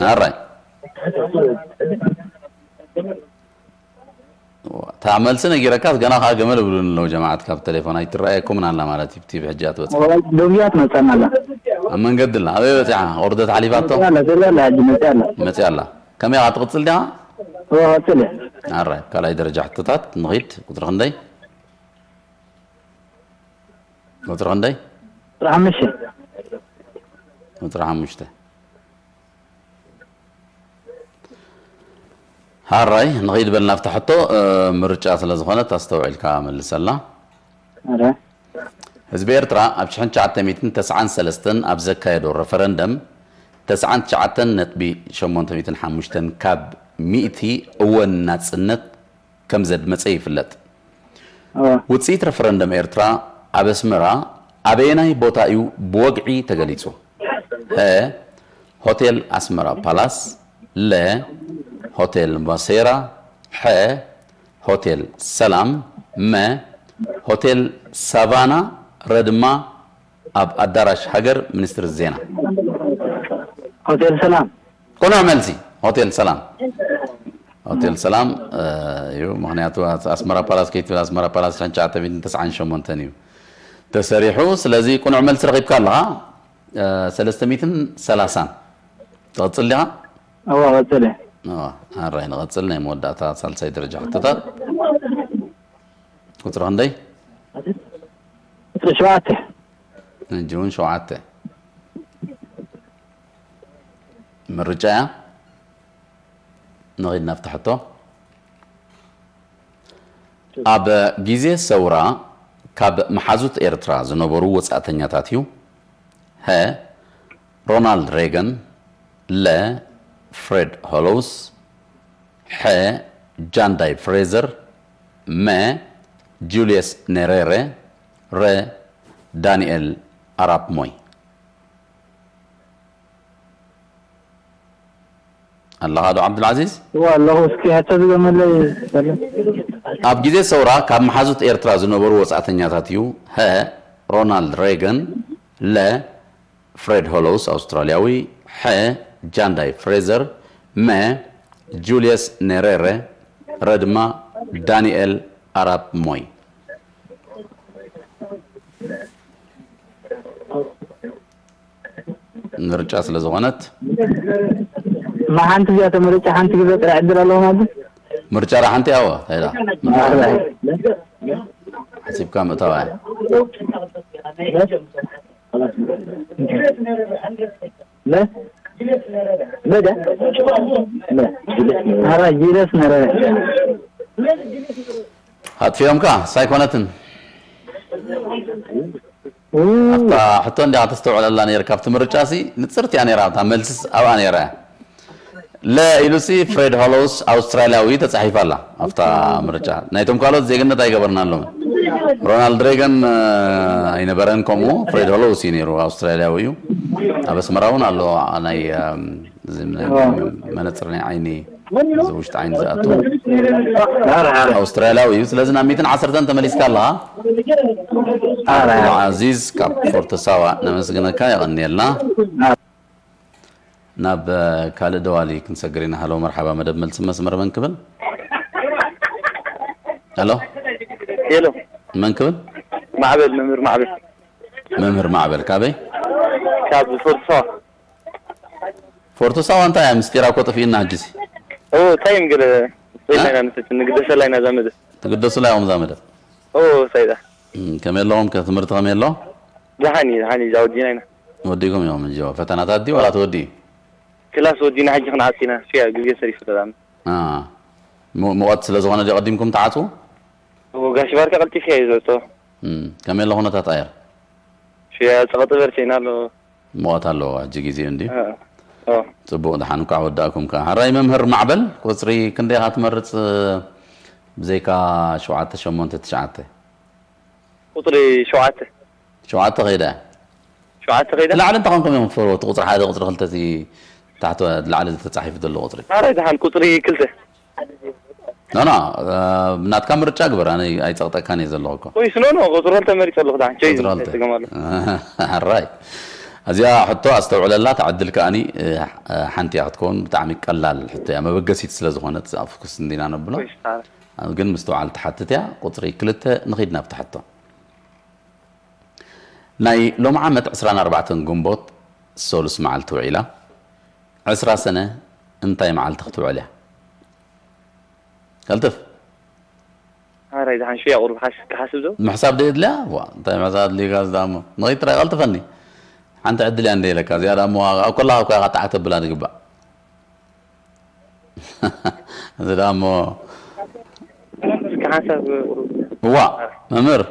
ኣራይ። እታ መልሲ ነጊረካስ ገና ኸዓ ገመል ይብሉኒ ኣለዉ ጀማዓት ካብ ቴሌፎን ኣይትረኣየኩምን ኣላ ማለት እዩ። ቲቪ ሕጂ እያ ትበጽሕ። ደውያ ትመጸና ኣላ። ኣብ መንገዲ ኣላ። ኣበይ በጺሓ? ቁርደት ሓሊፋቶ? መጽያ ኣላ፣ ዘላ ኣላ፣ ሕጂ መጽያ ኣላ። መጽያ ኣላ። ከመይ ኢኻ ትቕጽል ዲኻ? እወ፣ እቐጽል እየ። ኣራይ፣ ካልኣይ ደረጃ ሕቶታት ንኺድ። ቁጽሪ ክንደይ? ቁጽሪ ክንደይ? ቁጽሪ ሓሙሽተ። ቁጽሪ ሓሙሽተ። ሃራይ፣ ንኸይድ በልና ኣብታ ሕቶ፣ እ፣ ምርጫ ስለ ዝኾነት ኣስተውዒልካ መልሰላ። ኣረ። ህዝቢ ኤርትራ ኣብ ሽሕን ትሽዓተ ሚእትን ተስዓን ሰለስተን ኣብ ዘካየዶ ረፈረንደም ተስዓን ትሽዓተን ነጥቢ ሸሞንተ ሚእትን ሓሙሽተን ካብ ሚእቲ እወ ናጽነት ከም ዘድመጸ ይፍለጥ። እወ። ውጽኢት ረፈረንደም ኤርትራ ኣብ ኣስመራ ኣበየናይ ቦታ እዩ ብወግዒ ተገሊጹ? ሀ፣ ሆቴል ኣስመራ ፓላስ፣ ለ፣ ሆቴል ማሴራ፣ ሐ፣ ሆቴል ሰላም፣ መ፣ ሆቴል ሳቫና፣ ረ ድማ ኣብ ኣዳራሽ ሃገር ሚኒስትሪ ዜና። ሆቴል ሰላም። ቅኑዕ መልሲ፣ ሆቴል ሰላም። ሆቴል ሰላም፣ እ፣ እዩ። ምኽንያቱ ኣስ-፣ ኣስመራ ፓላስ ከይትብል፣ ኣስመራ ፓላስ ሽሕን ትሽዓተ ሚእትን ተስዓን ሸሞንተን እዩ ተሰሪሑ። ስለዚ ቅኑዕ መልሲ ረኺብካ ኣለኻ። እ፣ ሰለስተ ሚእትን ሰላሳን። ትቕጽል ዲኻ? እወ፣ ቀጽል እየ። እወ፣ ኣራይ ንቐጽል። ናይ መወዳእታ ሳልሳይ ደረጃ ሕቶታት። ቁጽሪ ክንደይ? ቁጽሪ ሸውዓተ። ሕጂ እውን ሸውዓተ። ምርጫ እያ። ንኺድ ናብቲ ሕቶ። ኣብ ግዜ ሰውራ ካብ መሓዙት ኤርትራ ዝነበሩ ወጻእተኛታት እዩ። ሀ፣ ሮናልድ ሬገን፣ ለ፣ ፍሬድ ሆሎውስ፣ ሐ፣ ጃንዳይ ፍሬዘር፣ መ፣ ጁልየስ ኔሬረ፣ ረ፣ ዳንኤል ኣራፕ ሞይ። ኣለኻ ዶ ዓብዱልዓዚዝ? እወ ኣለኹ። እስኪ ሕቶ ድገመለይ በለ። ኣብ ግዜ ሰውራ ካብ መሓዙት ኤርትራ ዝነበሩ ወጻእተኛታት እዩ። ሀ፣ ሮናልድ ሬገን፣ ለ፣ ፍሬድ ሆሎውስ ኣውስትራልያዊ፣ ሐ፣ ጃንዳይ ፍሬዘር፣ መ፣ ጁልየስ ኔሬረ፣ ረ ድማ ዳንኤል ኣራፕ ሞይ። ምርጫ ስለ ዝኾነት። እማ ሓንቲ እዚኣ ተመሪጫ ሓንቲ ግዜ ጥራይ ዕድል ኣለዎ ማለት? ምርጫ ዳ ሓንቲ ኣዎ፣ እንታይ ዳ? ኣራይ። ሓሲብካ ምእታው እያ። መ? መ ዳ? መ? ኣራይ ጂለስ ነረ። ኣጥፊኦምካ ሳይኮነትን። ው። ኣብታ ሕቶ እንዲያ ተስተውዕለላ ነይርካ። ኣብቲ ምርጫ ሲ ንጽርቲ እያ ነይራ፣ ኣብታ መልስስ ኣብኣ ነይራ እያ። ለ ኢሉሲ ፍሬድ ሆሎውስ ኣውስትራልያዊ ተጻሒፋ ኣላ ኣብታ ምርጫ። ናይቶም ካልኦት ዜግነት ኣይገበርናሎምን። ሮናልድ ሬገን፣ እ፣ ኣይነበረን፣ ከምኡ ፍሬድ ሆሎውስ እዩ ነይሩ፣ ኣውስትራልያዊ እዩ። ኣብ ኣስመራ እውን ኣሎ፣ ናይ፣ እም፣ እዚ ም-፣ ዋ። መነጽር ናይ ዓይኒ፣ እዚ ውሽጢ ዓይኒ ዝኣቱ ኣረ፣ ኣረ። ኣውስትራልያዊ እዩ። ስለዚ ናብ ሚእትን ዓሰርተን ተመሊስካ ኣለኻ። ኣረ፣ ኣረ። ዓዚዝ ካብ ፎርቶ ሳዋ ነመስግነካ፣ የቐንየልና። ኣረ። ናብ፣ እ፣ ካልእ ደዋሊ ክንሰግር ኢና። ሃሎ፣ መርሓባ፣ መደብ መልሲ መስመር መን ክብል? ሃሎ። ሄሎ። መን ክብል? ማዕበል፣ መምህር ማዕበል። መምህር ማዕበል፣ ካበይ? ካብ ፎርቶ ሳዋ። ፎርቶ ሳዋ እንታይ እያ? ምስጢራ እኮ ጠፊእና ሕጂሲ። ኦ፣ ታይም ገለ እ? ኮይና ኢና ንፈትን፣ ንግደሰላ ኢና እዛ መደብ። ትግደሱላ ኢኹም እዛ መደብ? ኦ፣ ሳይዳ። እም፣ ከመይ ኣለኹም? ከ ትምህርቲ ከመይ ኣሎ? ደሓን እዩ፣ ደሓን እዩ፣ እዛ ወዲና ኢና። ወዲእኩም እዮም እንጂ፣ ፈተናታት ድዩ ዋላ ተወዲኡ? ክላስ ወዲና ሕጂ ክንዓጽ ኢና፣ ሽያ ግዜ ሰሪፉ ተዛም። አ፣ ሙ-፣ ሙቐት ስለ ዝኾነ ድዩ ቀዲምኩም ትዓጽዉ? ኦ፣ ጋሽ ባርካ ቀልጢፍካ እዩ ዘውጽኦ። እም፣ ከመይ ኣሎ ኩነታት ኣየር? ሽያ ጸቕጢ በርቲዕና ኣሎ። ሙቐት ኣለዎ፣ ሕጂ ግዜኡ እንድዩ። እ፣ እ። ጽቡቕ፣ ደሓን እንኳዕ ወዳእኩም ከኣ። ሕራይ መምህር ማዕበል፣ ቁጽሪ ክንደይ ኢኻ ትመርጽ? ብዘይካ ሸውዓተ ሸሞንተ ትሽዓተ። ቁጽሪ ሸውዓተ። ሸውዓተ ከይዳ። ሸውዓተ ከይዳ? ላዕሊ እንታይ ኮንኩም እዮም ትፈርዎ? እቲ ቁጽሪ ሓደ፣ ቁጽሪ ክልተ፣ እቲ ታሕቲ ላዕሊ ተጻሒፉ ዘሎ ቁጽሪ። ኣረ ደሓን ቁፅሪ ክልተ። ኖ ኖ፣ ናትካ ምርጫ ግበር፣ ኣነ ኣይጸቕጠካን እየ ዘለኹ እኮ። ወይስ ኖ ኖ ቁፅሪ ክልተ መሪፀ ኣለኹ። ደሓን ቸይ ቁፅሪ ክልተ። ትገማሉ። ኣራይ፣ እዚኣ ሕቶ ኣስተውዕለላ፣ ትዕድል ከኣኒ ሓንቲ እያ ክትከውን። ብጣዕሚ ቀላል ሕቶ እያ፣ መበገሲት ስለ ዝኾነት ኣብ ፍኩስ እንዲና ነብሎ። ወይስ ኣረ ግን ምስትውዓል ትሓትት እያ። ቁፅሪ ክልተ ንኺድ ናብቲ ሕቶ። ናይ ሎም ዓመት ዕስራን ኣርባዕተን ግንቦት ሰሉስ መዓልቲ ውዒላ፣ ዕስራ ሰነ እንታይ መዓልቲ ክትውዕል እያ? ቀልጥፍ። ኣረ ደሓን ሽያ ቁሩብ ሓስ ክሓስብ ዶ? ምሕሳብ ዶ የድልያ? ዋ፣ እንታይ ምሕሳብ ኣድልዩካ እዚ ደኣ እሞ? ንኸይድ ጥራይ ቀልጥፈኒ። ሓንቲ ዕድል እያ እንደ ኢለካ፣ እዚኣ ደኣ እሞ ኣብ ከላኻ እኮ ኢኻ ጣዕ ተብላ ዝግባእ። እዚ ደኣ እሞ እስኪ ሓንሳብ ቁሩብ እዋ፣ መምህር፣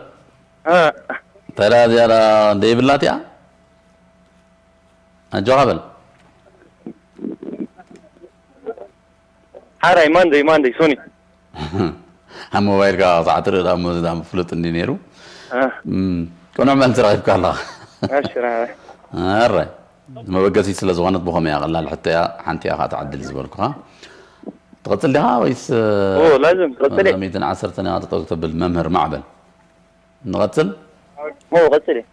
እ፣ እንታይ ደኣ እዚኣ ደኣ ደይብላ እቲኣ? ኣጆኻ በል። ሓራይ ማንደይ ማንደይ ሶኒ ኣብ ሞባይልካ ክሳዕ ትርኢ ደኣ እሞ እዚ ደኣ እሞ ፍሉጥ እንዲ ነይሩ። እ፣ እም፣ ቅኑዕ መልሲ ረኺብካ ኣለኻ። እሺ ራ- ኣረ፣ መበገሲት ስለ ዝኾነት ብኸመይ እያ፣ ቀላል ሕቶ እያ፣ ሓንቲ እያ ከዓ ትዓድል ዝበልኩኻ። ትቐጽል ዲኻ ወይስ ኦ ላዝም ቀጽል እየ። ሚእትን ዓሰርተን እያ ጠጠው ተብል? መምህር ማዕበል፣ ንቐጽል። ኦ ቀጽል እየ።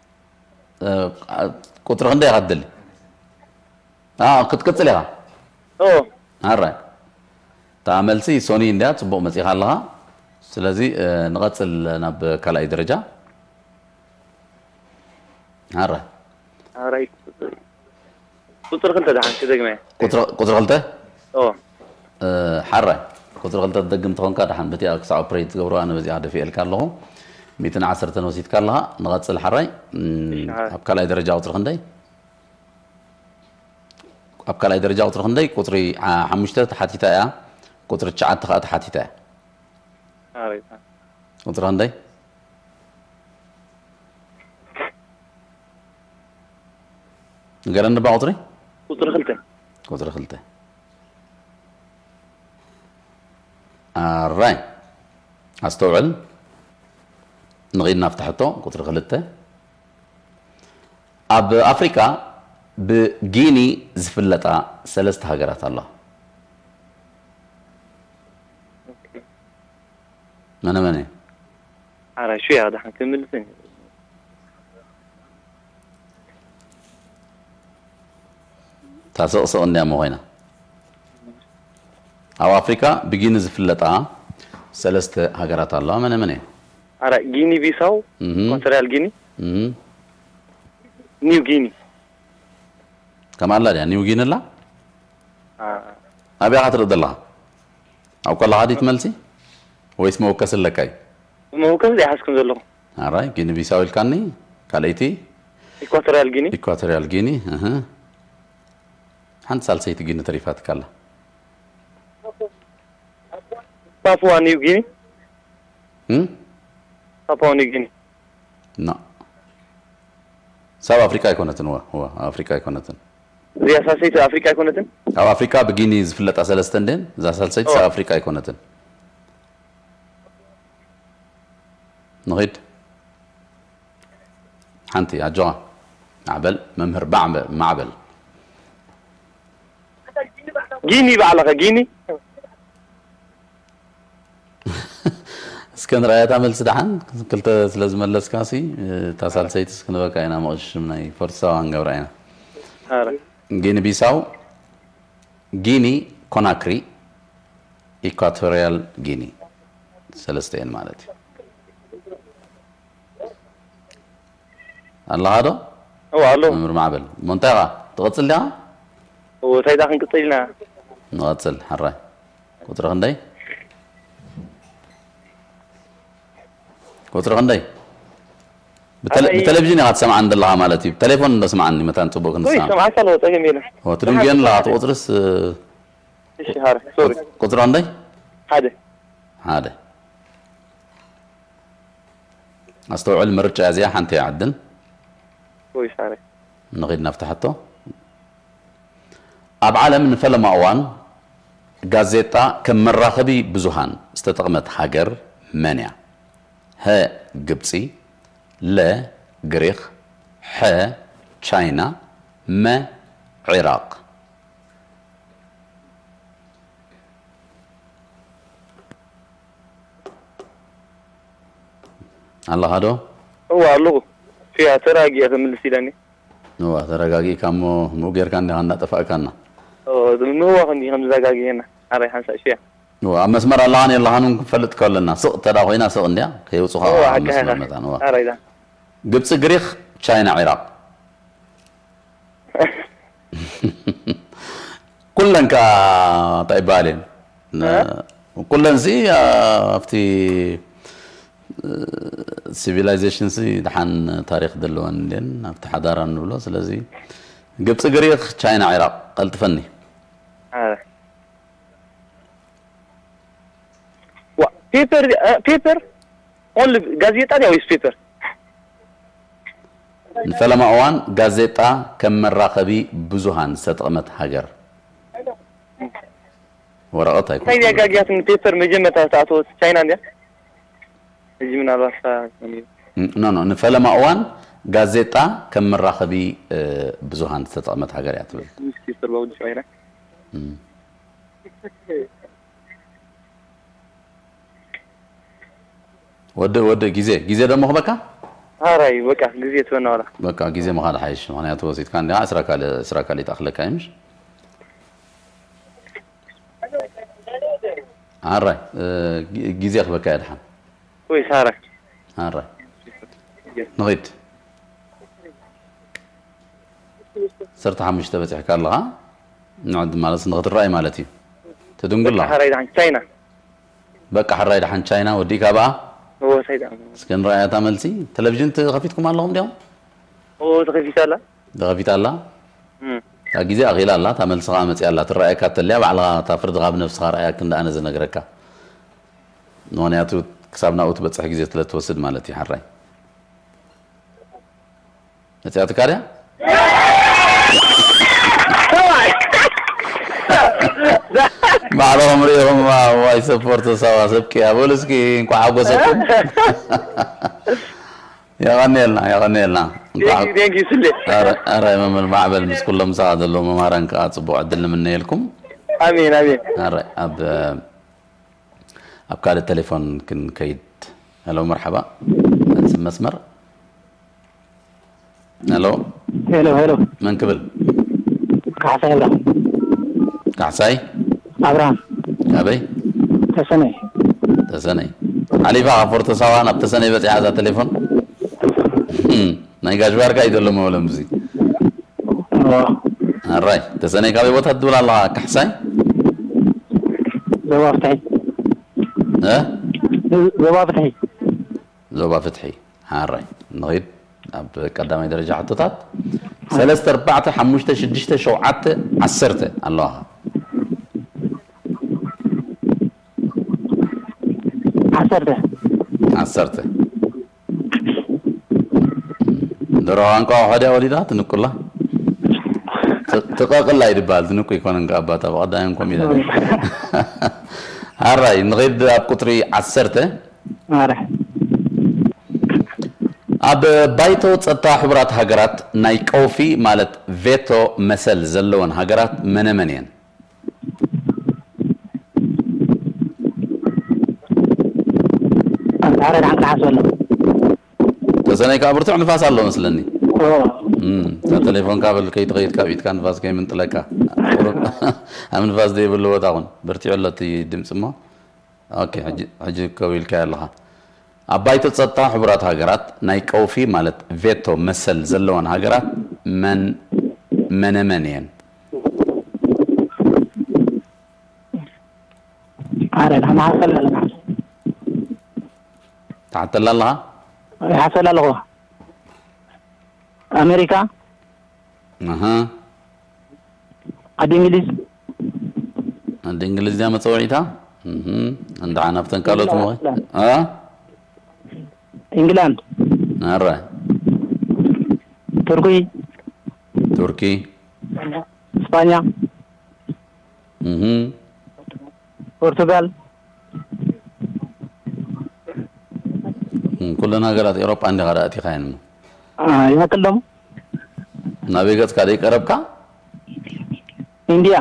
እ፣ ቁጽሪ ክንደይ ኢኻ ትደሊ? አ፣ ክትቅጽል ኢኻ። ኦ ኣራይ፣ እታ መልሲ ሶኒ እንድያ፣ ጽቡቕ መጺኻ ኣለኻ። ስለዚ እ፣ ንቐጽል ናብ ካልኣይ ደረጃ። ኣራይ፣ ኣራይ ቁፅሪ ክልተ ደሓን ክደግመ ቁጽሪ ቁጽሪ ክልተ። ኦ እ፣ ሓራይ፣ ቁጽሪ ክልተ ትደግም ተኾንካ ደሓን በቲኣ ክሳብ ኦፕሬት ትገብሮ፣ ኣነ በዚኣ ደፊኤልካ ኣለኹ። ሚእትን ዓሰርተን ወሲድካ ኣለኻ። ንቐጽል ሓራይ። እም፣ እሺ፣ ሓራይ። ኣብ ካልኣይ ደረጃ ቁጽሪ ክንደይ? ኣብ ካልኣይ ደረጃ ቁጽሪ ክንደይ? ቁጽሪ ዓ-፣ ሓሙሽተ ተሓቲታ እያ። ቁጽሪ ትሽዓተ ከኣ ተሓቲታ እያ። ኣራይ ቁጽሪ ክንደይ? ንገረኒ ባ ቁጽሪ። ቁፅሪ ክልተ ቁጽሪ ክልተ። ኣራይ፣ ኣስተውዕል። ንኺድ ናብቲ ሕቶ ቁጽሪ ክልተ። ኣብ ኣፍሪቃ ብጊኒ ዝፍለጣ ሰለስተ ሃገራት ኣለዋ። መነ መነ? ሓራይ ሽያ ደሓን ክምልስን ታስቕስቕ እንድያ እሞ ኮይና። ኣብ ኣፍሪካ ብጊኒ ዝፍለጣ ሰለስተ ሃገራት ኣለዋ። መነ መነ? ኣራ ጊኒ ቢሳው እህ፣ ኢኳቶሪያል ጊኒ እህ። ኒው ጊኒ ከም ኣላ ድያ ኒው ጊኒ ኣላ? ኣ፣ ኣብያ ኢኻ ትርኢ ዘለኻ? ኣብ ከለኻ ድዩ ትመልሲ ወይስ መወከሲ ኣለካ እዩ? መወከሲ ዘይሓዝኩም ዘለኹ ኣራይ፣ ጊኒ ቢሳው ኢልካኒ። ካልኣይቲ ኢኳቶሪያል ጊኒ ኢኳቶሪያል ጊኒ። እህ። ሓንቲ ሳልሰይቲ ጊኒ ተሪፋትካ ኣላ። ፓፑዋ ኒው ጊኒ እም? ፓፑዋ ኒው ጊኒ ና፣ ሳብ ኣፍሪካ ኣይኮነትን። ወ ወ ኣፍሪካ ኣይኮነትን። እዚኣ ሳልሰይቲ ኣፍሪካ ኣይኮነትን። ኣብ ኣፍሪካ ብጊኒ ዝፍለጣ ሰለስተ እንዴን፣ እዛ ሳልሰይቲ ኦ። ሳብ ኣፍሪካ ኣይኮነትን። ንኺድ። ሓንቲ ኣጆኻ። ማዕበል፣ መምህር ባዕበ-፣ ማዕበል። ጊኒ ባዕልኸ ጊኒ እስከ ንርኣያ እታ መልሲ ደሓን። ክልተ ስለ ዝመለስካ ሲ፣ እታ ሳልሰይቲ እስኪ ንበካ ኢና፣ መቕሽም ናይ ፎርቲሳዋ ክንገብራ ኢና። ኣረ ጊኒ ቢሳው፣ ጊኒ ኮናክሪ፣ ኢኳቶሪያል ጊኒ፣ ሰለስተ እየን ማለት እዩ። ኣለኻ ዶ? እዋ ኣሎ መምህር ማዕበል፣ እሞ እንታይ ኢኻ? ትቐጽል ዲኻ? እዎ እንታይ ዳ ክንቅጽል ኢና። ንቐጽል። ሓራይ፣ ቁጽሪ ክንደይ? ቁጽሪ ክንደይ? ብተለ- ኣይ- ብቴሌቪዥን ኢኻ ትሰምዓኒ ዘለኻ ማለት እዩ። ብቴሌፎን እንዶ ስምዓኒ መታን ጽቡቕ ወይ ክንሰማዕ። ሰምዓካ ኣለዎ ጸገም የለን። ኦ፣ ትድንግየን ኣለኻ እቲ ቁጽርስ። እሺ ሃረ ሶሪ ቁጽሪ ክንደይ? ሓደ ሓደ። ኣስተውዕል፣ ምርጫ እዚኣ ሓንቲ እያ ዕድል። ወይ ሳረ ንኺድ ናብቲ ሕቶ። ኣብ ዓለም ንፈለማ እዋን ጋዜጣ ከም መራኸቢ ብዙሃን ዝተጠቕመት ሃገር መን እያ? ሀ ግብጺ፣ ለ ግሪኽ፣ ሐ ቻይና፣ መ ዒራቕ። ኣለኻ ዶ? እዋ ኣለኹ። ፊያ ተረጋጊኣ ተምልስ ኢለኒ። እዋ ተረጋጊእካ እሞ ምኡ ጌርካ እንዲኻ እንዳጠፋእካና። እዎ፣ ምእዋ ክንዲ ከም ዝረጋግየና። ኣራይ ሓንሳእ ሽያ። እዋ ኣብ መስመር ኣለኻን የለኻን እውን ክንፈልጥ ከለና ስቕ ተዳ ኮይና ስቕ እንዲያ ከየውፁኻ እዋ ኣብ ኣካ መስመር መታን። እዋ ኣራይ ዳ። ግብፂ ግሪክ ቻይና ዒራቕ። ኩለን ከኣ እንታይ ይበሃል እየን? እ? ኩለን ሲ ኣብቲ ሲቪላይዜሽን ሲ ደሓን ታሪኽ ዘለወን እንድየን ኣብቲ ሓዳራ ንብሎ። ስለዚ ግብፂ ግሪክ ቻይና ዒራቕ ቀልጥፈኒ። ኣረ። ዋ ፔፐር እ፣ ፔፐር ኦንሊ ጋዜጣ ድያ ወይስ ፔፐር? ንፈለማ እዋን ጋዜጣ ከም መራኸቢ ብዙሃን ዝተጠቕመት ሃገር። ወረቐት እንታይ ኣይኮነትን። ዲያ ጋግያት ንፔፐር መጀመርታ ዝተኣተወት ቻይና እንድያ? ሕጂ ምናልባት እሳ ኖ ኖ ንፈለማ እዋን ጋዜጣ ከም መራኸቢ እ፣ ብዙሃን ዝተጠቕመት ሃገር እያ ትብል። ኒውስፔፐር ባውዲ ቻይና። እም። ወዲ ወዲ ግዜ ግዜ ደሞ ክበካ። ኣራይ በቃ ግዜ ትበና ዋላ። በቃ ግዜ ምኻድ ሓይሽ ምኽንያቱ ወሲድካ እንዲኻ ዕስራ ካልእ ዕስራ ካልእ ይትኣኽለካ እዩ ምሽ። ኣራይ እ፣ ግ- ግዜ ክበካ እያ ድሓን። ወይ ሳራ። ኣራይ ንኺድ። ዓሰርተ ሓሙሽተ በፂሕካ ኣለኻ። ንዕድ ማለት ንኽትረኣይ ማለት እዩ። ትድንጉላ። በቃ ሓራይ ደሓን ቻይና። በቃ ሕራይ ደሓን ቻይና ወዲእካ በኣ። እዎ ሳይዳ። እስከ ንረኣያ እታ መልሲ። ቴሌቪዥን ትኸፊትኩም ኣለኹም ዲኹም? እዎ ተኸፊታ ኣላ። ተኸፊታ ኣላ። እም። እታ ግዜ ኣኺላ ኣላ። እታ መልሲ ኸዓ መፂኣ ኣላ። ትረኣየካ ተልያ ባዕልኻ እታ ፍርድኻ ብነብስኻ ረኣያ ክንዲ ኣነ ዝነግረካ። ምኽንያቱ ክሳብ ናብኡ ትበፅሕ ግዜ ስለ ትወስድ ማለት እዩ። ሓራይ መፅያትካ ድያ? ባዕልኹም ሪኢኹም ዋይ ሰፖርት ሳዋ ሰብኪ በሉ እስኪ እንኳዕ ሓጎሰኩም። የቐንየልና የቐንየልና። እንኳዕ Thank you, thank you, ስሌ። ኣረ ኣረ መምህር ማዕበል ምስ ኩሎም ምሳኻ ዘለዉ መምሃራን ከዓ ፅቡቕ ዕድል ንምነየልኩም። ኣሜን ኣሜን። ኣረ ኣብ ኣብ ካልእ ቴሌፎን ክንከይድ። ሄሎ መርሓባ። መልሲ መስመር። ሄሎ። ሄሎ ሄሎ። መን ክብል? ካሕሳይ ኣብርሃም። ካሕሳይ? ኣብርሃም። ኣበይ? ተሰነይ። ተሰነይ። ሓሊፋ ካብ ፎርቶ ሳዋ ናብ ተሰነይ በፂሓ እዛ ቴሌፎን? ናይ ጋሽ ባርካ እዩ ዘሎ መወለም እዚ። እዎ። ኣራይ ተሰነይ ካበይ ቦታ ትብል ኣለኻ ካሕሳይ? ዞባ ፍትሒ። እ? ዞባ ፍትሒ። ዞባ ፍትሒ። ኣራይ ንኺድ ኣብ ቀዳማይ ደረጃ ሕቶታት። ሰለስተ ኣርባዕተ ሓሙሽተ ሽዱሽተ ሸውዓተ ዓሰርተ ኣለዋኻ። ዓሰርተ። ዓሰርተ። ደሮ ቋንቋ ውሕድ እያ ወሊዳ ትንቁላ። ት- ትቐቕላ ይድበሃል ትንቁ ይኮነን ከኣባታ ብቐዳዮም ኮም ኢለን። ኣራይ ንኸይድ ኣብ ቁፅሪ ዓሰርተ። ኣረ። ኣብ ባይቶ ጸጥታ ሕቡራት ሃገራት ናይ ቀውፊ ማለት ቬቶ መሰል ዘለወን ሃገራት መነመን እየን? ኣረ ደሓን ክሓስበሉ። ተሰነይ ከዓ ብርቱዕ ንፋስ ኣሎ መስለኒ። እታ ቴሌፎን ካብል ከይትኸይድ ካብ ኢድካ ንፋስ ከይምንጥለካ። ኣብ ንፋስ ዘይብሉ ቦታ ኹን በርቲዑ ኣሎ እቲ ድምፂ እሞ። ኦኬ ሕጂ ከው ኢልካ ኣለኻ። ኣብ ባይቶ ፀጥታ ሕቡራት ሃገራት ናይ ቀውፊ ማለት ቬቶ መሰል ዘለወን ሃገራት መን መነመን እየን? ኣረ ንሓሰላ ኣለና። ትሓተላ ኣለኻ? ይሓሰላ ኣለኹ። ኣሜሪካ። ኣሃ። ዓዲ እንግሊዝ። ዓዲ እንግሊዝ ድያ መፀውዒታ? እህ፣ እንድዓ ናብተን ካልኦት እሞ። አ? ኢንግላንድ። ኣረ። ቱርኪ። ቱርኪ። እስፓኛ። እህ። ፖርቱጋል። እም፣ ኩለን ሃገራት ኤውሮጳ እንዲኻ ደኣ ኣቲኻየን እሞ። አ፣ ይኣክል ደሞ። ናበይ ገጽካ ደይ ቀረብካ? ኢንድያ።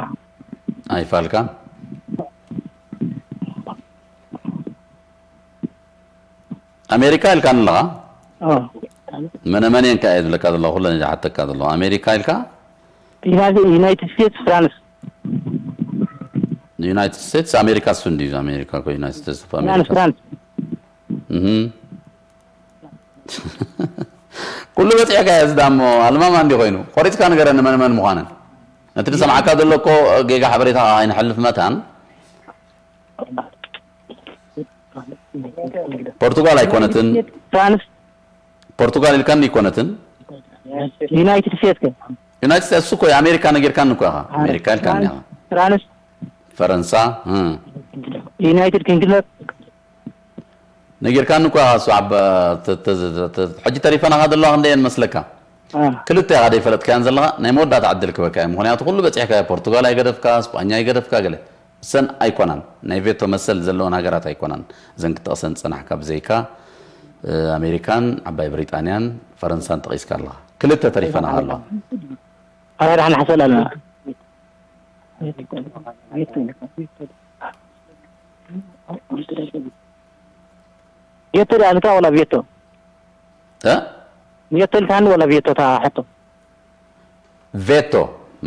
ኣይፋልካ። ኣሜሪካ ኢልካ ኣለኻ? መነ መን እየን ከ እየ ዝብለካ ዘለኹ? ኩለን እየ ዝሓተካ ዘለኹ። ኣሜሪካ ኢልካ? ዩናይትድ ስቴትስ፣ ፍራንስ። ዩናይትድ ስቴትስ ኣሜሪካ እሱ እንድዩ። ኣሜሪካ እኮ ዩናይትድ ስቴትስ ኦፍ ፍራንስ ኣሜሪካ። ፍራንስ እህ። ኩሉ በፂሕካ እየ ዝዳ እሞ ኣልማማ እንዲ ኮይኑ ቆሪፅካ ንገረኒ መን መን ምዃነን። እቲ ዝሰምዓካ ዘሎ እኮ ጌጋ ሓበሬታ ኣይንሕልፍ መታን። ፖርቱጋል ኣይኮነትን። ፍራንስ ፖርቱጋል ኢልካኒ ኣይኮነትን። ዩናይትድ ስቴትስ ከ ዩናይትድ ስቴትስ እኮ የኣሜሪካ ነጊርካኒ እኮ ኢኻ። ኣሜሪካ ኢልካኒ ኢኻ። ፍራንስ ፈረንሳ እ። ዩናይትድ ኪንግደም ነጊርካኒ እኮ ኢኻ። እሱ ዓባ ተ- ተ- ተ- ተ- ሕጂ ተሪፈናኻ ዘለዋ ክንደየን መስለካ? አ፣ ክልተ ኢኻ ዘይፈለጥካያን ዘለኻ። ናይ መወዳእታ ዕድል ክበካ እየ። ምኽንያቱ ኩሉ በፂሕካ፣ ፖርቱጋል ኣይገደፍካ፣ ስጳኛ ኣይገደፍካ፣ ገለ እሰን ኣይኮናን። ናይ ቬቶ መሰል ዘለወን ሃገራት ኣይኮናን። እዘን ክጠቕሰን ዝፀናሕካ ብዘይካ እ፣ ኣሜሪካን ዓባይ ብሪጣንያን ፈረንሳን ጠቒስካ ኣለኻ። ክልተ ተሪፈናኻ ኣለዋ። ኣራዳ ሓንሓሰል ኣለና። ጌቶ ዲኣ ልካ ወላ ቬቶ? እ? ጌቶ ልካኒ ወላ ቬቶ? እታ ሕቶ ቬቶ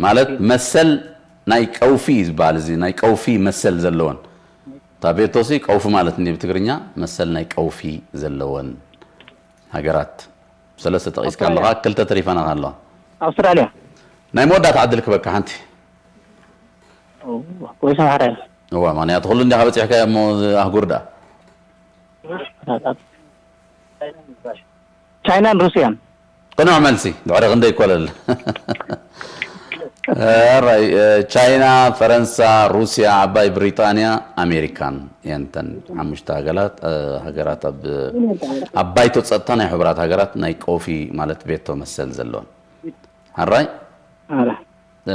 ማለት መሰል ናይ ቀውፊ እዩ ዝበሃል። እዚ ናይ ቀውፊ መሰል ዘለወን፣ እታ ቬቶ ሲ ቀውፊ ማለት እንዲ ብትግርኛ፣ መሰል ናይ ቀውፊ ዘለወን ሃገራት ሰለስተ ጠቒስካ ኣለኻ። ክልተ ተሪፋናኻ ኣለዋ። ኣውስትራልያ። ናይ መወዳእታ ዕድል ክበካ ሓንቲ። ወይ ሰምሓራ እዋ፣ ምኽንያቱ ኩሉ እንዲኻ በፂሕካዮ እሞ፣ ኣህጉር ደኣ ቻይናን ሩስያን። ቅኑዕ መልሲ። ድሕሪ ክንደይ ይኮለል? ራይ ቻይና፣ ፈረንሳ፣ ሩስያ፣ ዓባይ ብሪጣንያ፣ ኣሜሪካን እየን እተን ሓሙሽተ ሃገራት፣ ሃገራት ኣብ ኣብ ባይቶ ጸጥታ ናይ ሕቡራት ሃገራት ናይ ቀውፊ ማለት ቬቶ መሰል ዘለወን። ሓራይ ኣረ እ፣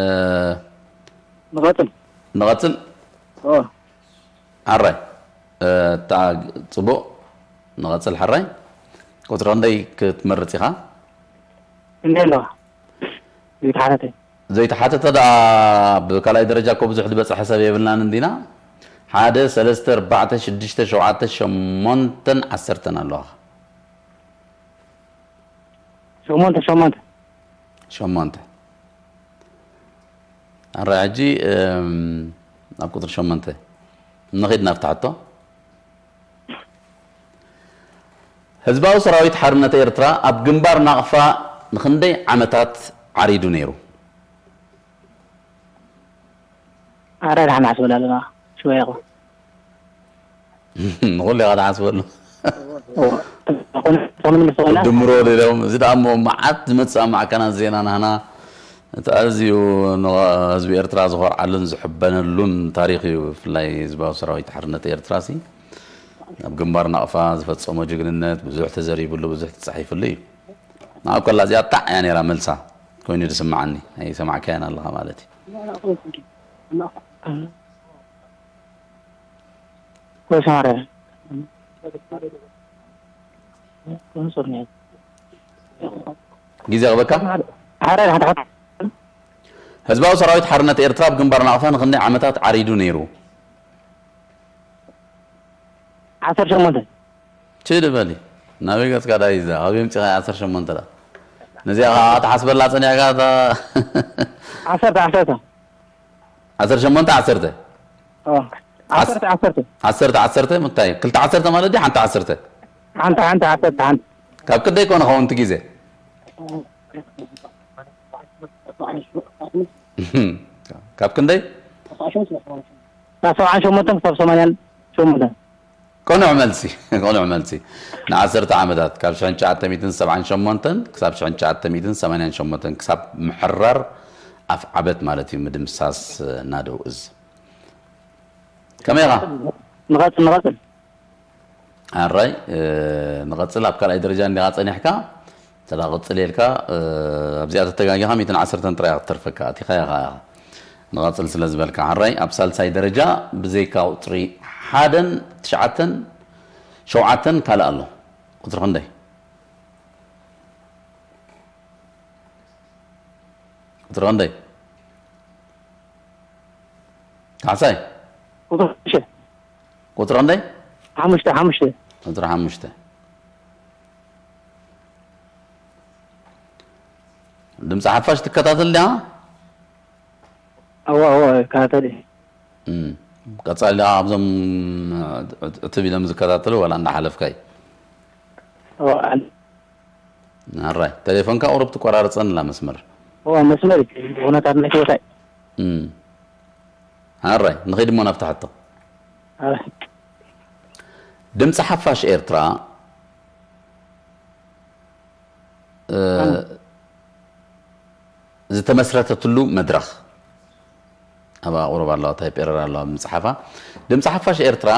ንቐጽል። ንቐጽል። ኦ ሓራይ እታ ጽቡቕ ንቐጽል። ሓራይ ቁጽሪ ክንደይ ክትመርጽ ኢኻ? እንዴ ኣለዋ ዘይተሓተተ ዘይተሓተተ ደኣ ብካልኣይ ደረጃ እኮ ብዙሕ ዝበጽሐ ሰብ የብልናን እንዲና። ሓደ ሰለስተ ኣርባዕተ ሽዱሽተ ሸውዓተ ሸሞንተን ዓሰርተን ኣለዋ። ሸሞንተ ሸሞንተ ሸሞንተ ኣረ ሕጂ እም፣ ናብ ቁፅሪ ሸሞንተ ንኺድ ናብቲ ሕቶ። ህዝባዊ ሰራዊት ሓርነት ኤርትራ ኣብ ግንባር ናቕፋ ንኽንደይ ዓመታት ዓሪዱ ነይሩ? ኣረ ድሓን ሓስበላ ኣለና ሽወያ ይኹን ንኹሉ ኢኻ ትሓስበሉ። ኮነ ምልስ ኾና ድምሮ ኢሎም እዚ ደኣ እሞ መዓት ዝመፅእ ኣብ ማዕከናት ዜና ናህና እቲ ኣዝዩ ንህዝቢ ኤርትራ ዝኾርዓሉን ዝሕበነሉን ታሪኽ እዩ። ብፍላይ ህዝባዊ ሰራዊት ሓርነት ኤርትራ ሲ ኣብ ግንባር ናቕፋ ዝፈፀሞ ጅግንነት ብዙሕ ተዘሪብሉ፣ ብዙሕ ተፃሒፍሉ እዩ። ንዓ ኮላ እዚኣ ጣዕ እያ ነይራ መልሳ ኮይኑ ዝስምዓኒ። ኣይሰማዕካያን ኣለኻ ማለት እዩ። ወሳረ ግዜ ክበካ። ሓደ ሓደ ሓደ ህዝባዊ ሰራዊት ሓርነት ኤርትራ ኣብ ግንባር ናቕፋ ንክንደይ ዓመታት ዓሪዱ ነይሩ? ዓሰርተ ሸሞንተ ችድ በሊ ናበይ ገጽካ ዳይ እዛ ካብ የምጽኻ ዓሰርተ ሸሞንተ ዳ ነዚኣ ከዓ ትሓስበላ ጸኒሕካ እታ ዓሰርተ ዓሰርተ ዓሰርተ ሸሞንተ ዓሰርተ ኦ፣ ዓሰርተ ዓሰርተ ዓሰርተ ዓሰርተ ምታይ ክልተ ዓሰርተ ማለት ድዩ ሓንቲ ዓሰርተ ሓንቲ ሓንቲ ዓሰርተ ሓንቲ ካብ ክንደይ ኮነ ኸውን እቲ ግዜ ካብ ክንደይ ካብ ሰብዓን ሸሞንተን ክሳብ ሰማንያን ሸሞንተን ቅኑዕ መልሲ ቅኑዕ መልሲ ንዓሰርተ ዓመታት ካብ ሽሕን ትሽዓተ ሚእትን ሰብዓን ሸሞንተን ክሳብ ሽሕን ትሽዓተ ሚእትን ሰማንያን ሸሞንተን ክሳብ ምሕራር ኣፍዓበት ማለት እዩ ምድምሳስ ናደው እዝ ከመይ ኢኻ ንቐጽል ንቐጽል ኣራይ ንቐጽል ኣብ ካልኣይ ደረጃ እንዲኻ ጸኒሕካ ተዳ ቅጽል ኢልካ ኣብዚኣ ተተጋጊኻ ሚእትን ዓሰርተን ጥራይ ክትተርፈካ ኣቲኻ ኢኻ ንቐጽል ስለ ዝበልካ ሓራይ ኣብ ሳልሳይ ደረጃ ብዘይካ ቁጽሪ ሓደን ትሽዓተን ሸውዓተን ካልእ ኣሎ ቁጽሪ ክንደይ ቁጽሪ ክንደይ ካሕሳይ ቁጥሪ ክንደይ ሓሙሽተ ሓሙሽተ ቁጽሪ ሓሙሽተ ድምፂ ሓፋሽ ትከታተል ዲኻ? እዋ እዋ ይከታተል እየ። እም፣ ቀፃሊ ደኣ ኣብዞም ዕትብ ኢሎም ዝከታተሉ ዋላ እንዳሓለፍካይ። እዋ ኣል- ኣራይ፣ ቴሌፎንካ ቁሩብ ትቆራርፀን ኣላ መስመር። እዋ መስመር እዩ። ኩነታት ናይቲ ቦታ እዩ። እም። ኣራይ፣ ንኸይድ እሞ ናብቲ ሕቶ። ኣራይ። ድምፂ ሓፋሽ ኤርትራ እ፣ ዝተመስረተትሉ መድረኽ ኣብ ኣቑሩብ ኣለዋ፣ ታይፕ ኤረር ኣለዋ ኣብ ምፅሓፋ። ድምፂ ሓፋሽ ኤርትራ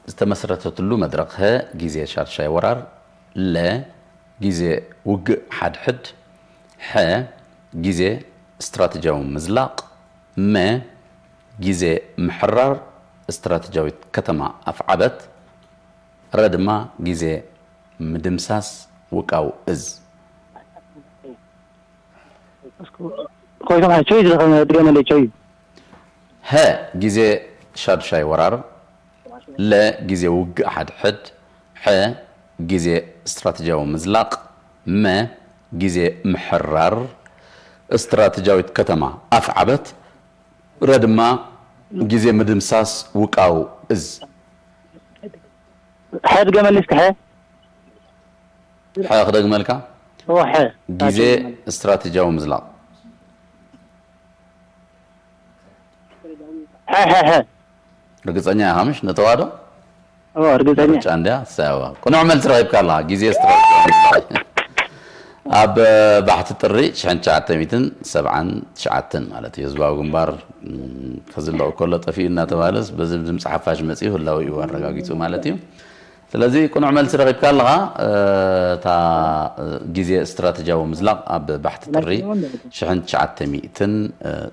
ዝተመስረተትሉ መድረኽ፣ ሀ ግዜ ሻድሻይ ወራር፣ ለ ግዜ ውግእ ሓድሕድ፣ ሐ ግዜ ስትራተጂያዊ ምዝላቕ፣ መ ግዜ ምሕራር ስትራተጂያዊት ከተማ ኣፍዓበት፣ ረ ድማ ግዜ ምድምሳስ ውቃው እዝ። ኮይቶም ሀ ቾይ ዝለኸ ድገመለይ ቾይ። ሀ ግዜ ሻዱሻይ ወራር፣ ለ ግዜ ውግእ ሓድሕድ፣ ሐ ግዜ ስትራተጂያዊ ምዝላቕ፣ መ ግዜ ምሕራር ስትራተጂያዊት ከተማ ኣፍዓበት፣ ረ ድማ ግዜ ምድምሳስ ውቃው እዝ። ሐ ድገመለይ እስከ ሐ። ሐ ክደግመልካ፣ እዋ ሐ። ግዜ ስትራተጂያዊ ምዝላቕ። ሐ ሐ ሐ። ርግፀኛ ኢኻ ምሽ? ነተዋዶ እዋ ርግፀኛ። ምርጫ እንድያ ሳዋ። ቅኑዕ መልሲ ረኺብካ ኣለኻ። ግዜ ስትራተጂያዊ ምዝላቕ። ኣብ ባሕቲ ጥሪ ሽሕን ትሽዓተ ሚእትን ሰብዓን ትሽዓተን ማለት እዩ። ህዝባዊ ግንባር፣ እም፣ ክዝለቕ ከሎ ጠፊኡ እናተባሃለስ በዚ ድምፂ ሓፋሽ መፂኡ ህላዊኡ ኣረጋጊፁ ማለት እዩ። ስለዚ ቅኑዕ መልሲ ረኺብካ ኣለኻ። እ፣ እታ፣ እ፣ ግዜ ስትራተጂያዊ ምዝላቕ ኣብ ባሕቲ ጥሪ ሽሕን ትሽዓተ ሚእትን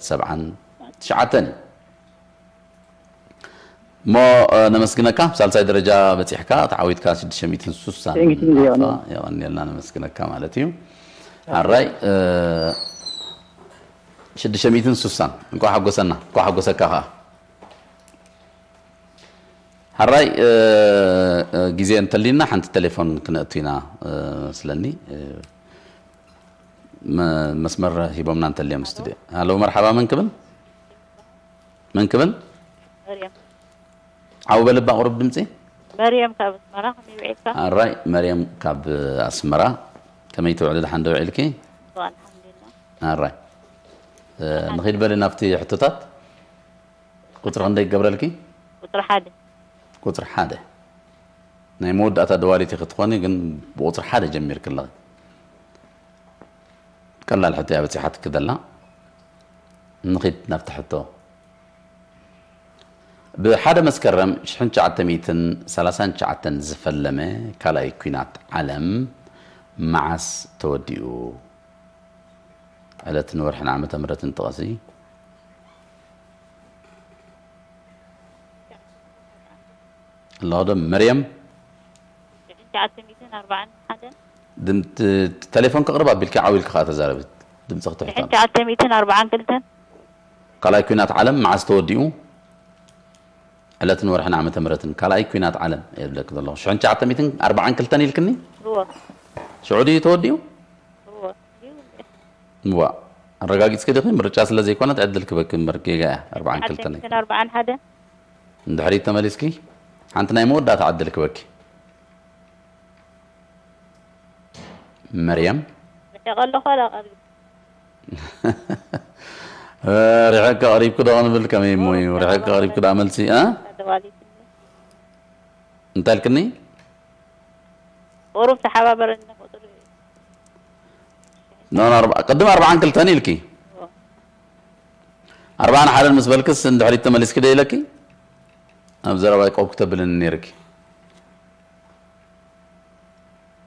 ሰብዓን ትሽዓተን እዩ። እሞ፣ እ፣ ነመስግነካ። ሳልሳይ ደረጃ በፂሕካ፣ ተዓዊትካ ሽዱሽተ ሚእትን ሱሳን። Thank you, thank you። የቐንየልና፣ ነመስግነካ ማለት እዩ። ኣራይ፣ እ፣ ሽዱሽተ ሚእትን ሱሳን። እንኳዕ ሓጎሰና፣ እንኳዕ ሓጎሰካ ኸዓ። ሓራይ፣ እ፣ እ፣ ግዜ እንተሊና ሓንቲ ቴሌፎን ክነእቱ ኢና፣ እ፣ ስለኒ፣ እ፣ መ-፣ መስመር ሂቦምና እንተልዮም ስቱድዮ። ሃሎ፣ መርሓባ፣ መን ክብል? መን ክብል? መርየም። ዓው በልባ ቁሩብ ድምፂ። መርየም ካብ ኣስመራ፣ ከመይ ውዒልካ? ኣራይ፣ መርየም ካብ ኣስመራ። ከመይ ትውዕሊ? ደሓን ዶ ውዒልኪ? ኣልሓምዱሊላህ። ኣራይ። እ፣ ንኺድ በሊ ናብቲ ሕቶታት። ቁፅሪ ክንደይ ክገብረልኪ? ቁፅሪ ሓደ። ቁፅሪ ሓደ። ናይ መወዳእታ ደዋሊት ክትኾኒ ግን ብቁፅሪ ሓደ ጀሚርኪ ኣለኺ። ቀላል ሕቶ እያ በፂሓትኪ ዘላ። ንኺድ ናብቲ ሕቶ። ብሓደ መስከረም ሽሕን ትሽዓተ ሚእትን ሰላሳን ትሽዓተን ዝፈለመ ካልኣይ ኲናት ዓለም መዓስ ተወዲኡ? ዕለትን ወርሕን ዓመተ ምህረትን ጥቐሲ። ኣለኹ ዶ መርየም? ሽሕን ትሽዓተ ሚእትን ኣርባዓን ሓደን። ድም-፣ ት-፣ ቴሌፎን ከቕርብ ኣቢልኪ ዓው ኢልኪ ከኣ ተዛረቢ። ድምፅኺ ትሕት ሽሕን ትሽዓተ ሚእትን ኣርባዓን ክልተን። ካልኣይ ኲናት ዓለም መዓስ ተወዲኡ? ዕለትን ወርሕን ዓመተ ምህረትን ካልኣይ ኲናት ዓለም እየ ዝብለኪ ዘለኹ። ሽሕን ትሽዓተ ሚእትን ኣርባዓን ክልተን ኢልክኒ? እወ። ሽዑ ድዩ ተወዲኡ? እወ። እዋ፣ ኣረጋጊፅኪ ዲኺ? ምርጫ ስለ ዘይኮነት ዕድል ክበኪ እምበር ጌጋ እያ። ኣርባዓን ክልተን እያ። ሚእትን ኣርባዓን ሓደ። ንድሕሪት ተመሊስኪ ሓንቲ ናይ መወዳእታ ዕድል ክበኪ። መርየም፣ ርሒቐ ኣለኹ ኣላ ቀሪቡ። እ፣ ርሒቕካ ቀሪብኪ ዶ ክንብል ከመይ እሞ እዩ? ርሒቕካ ቀሪብኪ ደኣ መልሲ፣ እ? ተደዋሊት። እንታይ ኢልክኒ? ቁሩብ ተሓባበረኒ ቁፅሪ። ኖ፣ ኖ፣ ኣርባ-፣ ቅድም ኣርባዓን ክልተን ኢልኪ። ኣርባዓን ሓደን ምስ በልክስ ንድሕሪት ተመሊስኪ ዶ ኢለኪ? ኣብ ዘረባይ ቆብ ክተብልኒ ነይርኪ።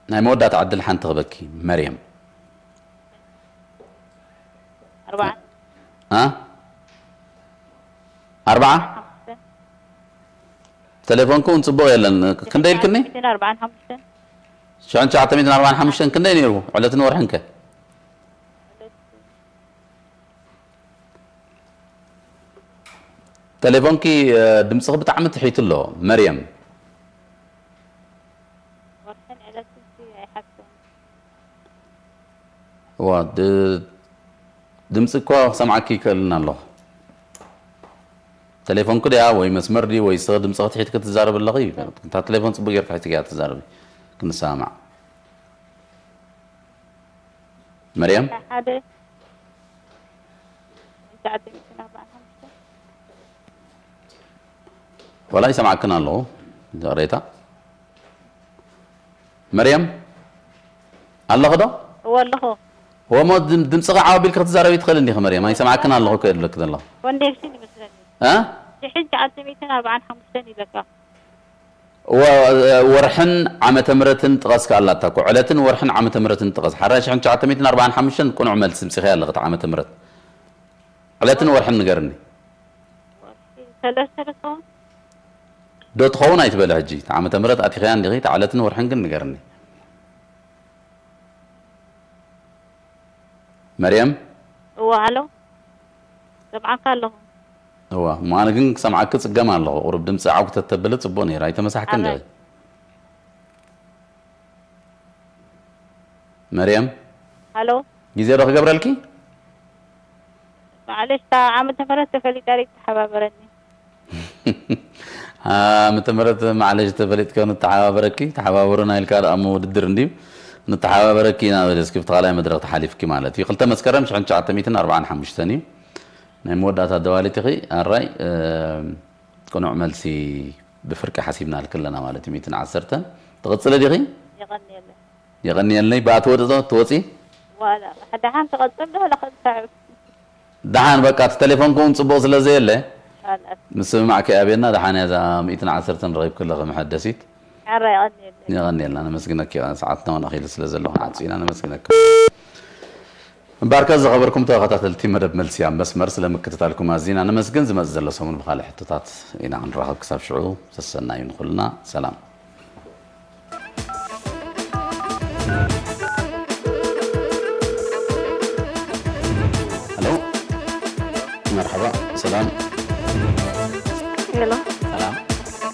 ናይ መወዳእታ ዕድል ሓንቲ ክበኪ፣ መርየም። ኣርባዓ። ኣ? ኣርባዓ? ቴሌፎንኩ እውን ጽቡቕ የለን። ክንደይ ኢልክኒ? ሚእትን ኣርባዓን ሓሙሽተን። ሽሕን ትሽዓተ ሚእትን ኣርባዓን ሓሙሽተን ክንደይ ነይሩ? ዕለትን ወርሕን ከ? ቴሌፎንኪ፣ እ፣ ድምፅኺ ብጣዕሚ ትሒቱ ኣሎ መርየም። ወርሕን ዕለትን ሲ ኣይሓፍቶም። እዋ፣ ድ-፣ ድምፂ እኮ ክሰምዓኪ ይክእልን ኣለኹ። ቴሌፎንኩ ድያ ወይ መስመር ድዩ ወይ ስቕ ድምፂ ክትሒድ ክትዛረብ ኣለኺ? እታ ቴሌፎን ፅቡቅ ጌርካ ሒዝክያ ትዛረቢ። ክንሰማማዕ። መርያም? ሓደ ዋላ ይሰማዕክን ኣለኹ። ይቕሬታ። መርያም? ኣለኺ ዶ? እወ ኣለኹ። እወ፣ እሞ ድም-፣ ድምፅኺ ዓው ኣቢልኪ ክትዛረቢ ትኽእሊ እንዲኺ መርያም? ኣይሰማዕክን ኣለኹ እኮ ይብለኪ ዘለኹ። ኮኔክሽን ይመስለኒ። እ? ሽሕን ትሽዓተ ሚእትን ኣርባዓን ሓሙሽተን ይብለካ። ወ-፣ ወርሕን ዓመተ ምህረትን ጥቀስ ከኣላታ እኮ። ዕለትን ወርሕን ዓመተ ምህረትን ጥቀስ። ሓራይ ሽሕን ትሽዓተ ሚእትን ኣርባዓን ሓሙሽተን ቅኑዕ መልሲ ምፂኺ ኣለኺ፣ እቲ ዓመተ ምህረት። ዕለትን ወርሕን ንገርኒ። ወርሒ ሰለስተ ዶ ትኸውን? ዶ ትኸውን ኣይትበሊ ሕጂ። እቲ ዓመተ ምህረት ኣቲኽያ እንዲኺ፣ እቲ ዕለትን ወርሕን ግን ንገርኒ። መርያም? እወ፣ ሃሎ። ሰምዓካ ኣለኹ። እወ፣ እሞ ኣነ ግን ክሰምዓኪ ጽገም ኣለኹ። ቁሩብ ድምጺ ዓው ክተተብሊ ጽቡቕ ነይሩ። ኣይተመሳሕክን ዲኺ? ኣባይ። መርያም? ሃሎ። ግዜ ዶ ክገብረልኪ? ማዕለሽ፣ እታ ዓመተ ምህረት ተፈሊጣ ዶ ተሓባበረኒ? ዓመተ ምህረት ማዕለሽ ተፈሊጥኪ ንተሓባበረኪ፣ ተሓባበሩና ኢልካ ደኣ እሞ ውድድር እንድዩ። ንተሓባበረኪ ኢና በሊ፣ እስኪ ብቲ ካልኣይ መድረኽ ተሓሊፍኪ ማለት እዩ። ክልተ መስከረም ሽሕን ትሽዓተ ሚእትን ኣርባዓን ሓሙሽተን እዩ። ናይ መወዳእታ ደዋሊት ኢኺ። ኣራይ፣ እ፣ ቅኑዕ መልሲ ብፍርቂ ሓሲብናልኪ ኣለና ማለት እዩ። ሚእትን ዓሰርተን። ትቕጽሊ ዲኺ? የቐንየለይ። የቐንየለይ። ብኣ ትወጽ ዶ ትወጺ? ዋላ፣ ደሓን ትቐጽል ዶ ለኸ ትሰዕብ? ደሓን፣ በቃ፣ እቲ ቴሌፎንኩም ጽቡቕ ስለ ዘየለ፣ ካልኣት። ምስምማዕ ከይኣብየና፣ ደሓን እያ እዛ ሚእትን ዓሰርተን ረኺብኪ ኣለኺ መሐደሲት። ሓራ የቐንየለይ። የቐንየልና፣ ነመስግነኪ። ሰዓትና እውን ኣኺሉ ስለ ዘሎ ክንዓጹ ኢና፣ ነመስግነኪ። እምበኣርከ ዝኸበርኩም ተኸታተልቲ መደብ መልሲ ኣብ መስመር ስለ ምክትታልኩም ኣዚና ነመስግን። ዝመጽእ ዘሎ ሰሙን ብኻልእ ሕቶታት ኢና ክንራኸብ። ክሳብ ሽዑ ሰሰናዩ ንኹልና። ሰላም። ሄሎ፣ መርሓባ፣ ሰላም። ሄሎ። ሰላም።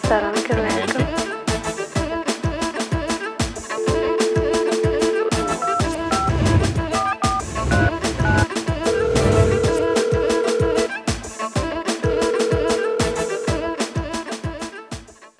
ሰላም፣ ከመይ?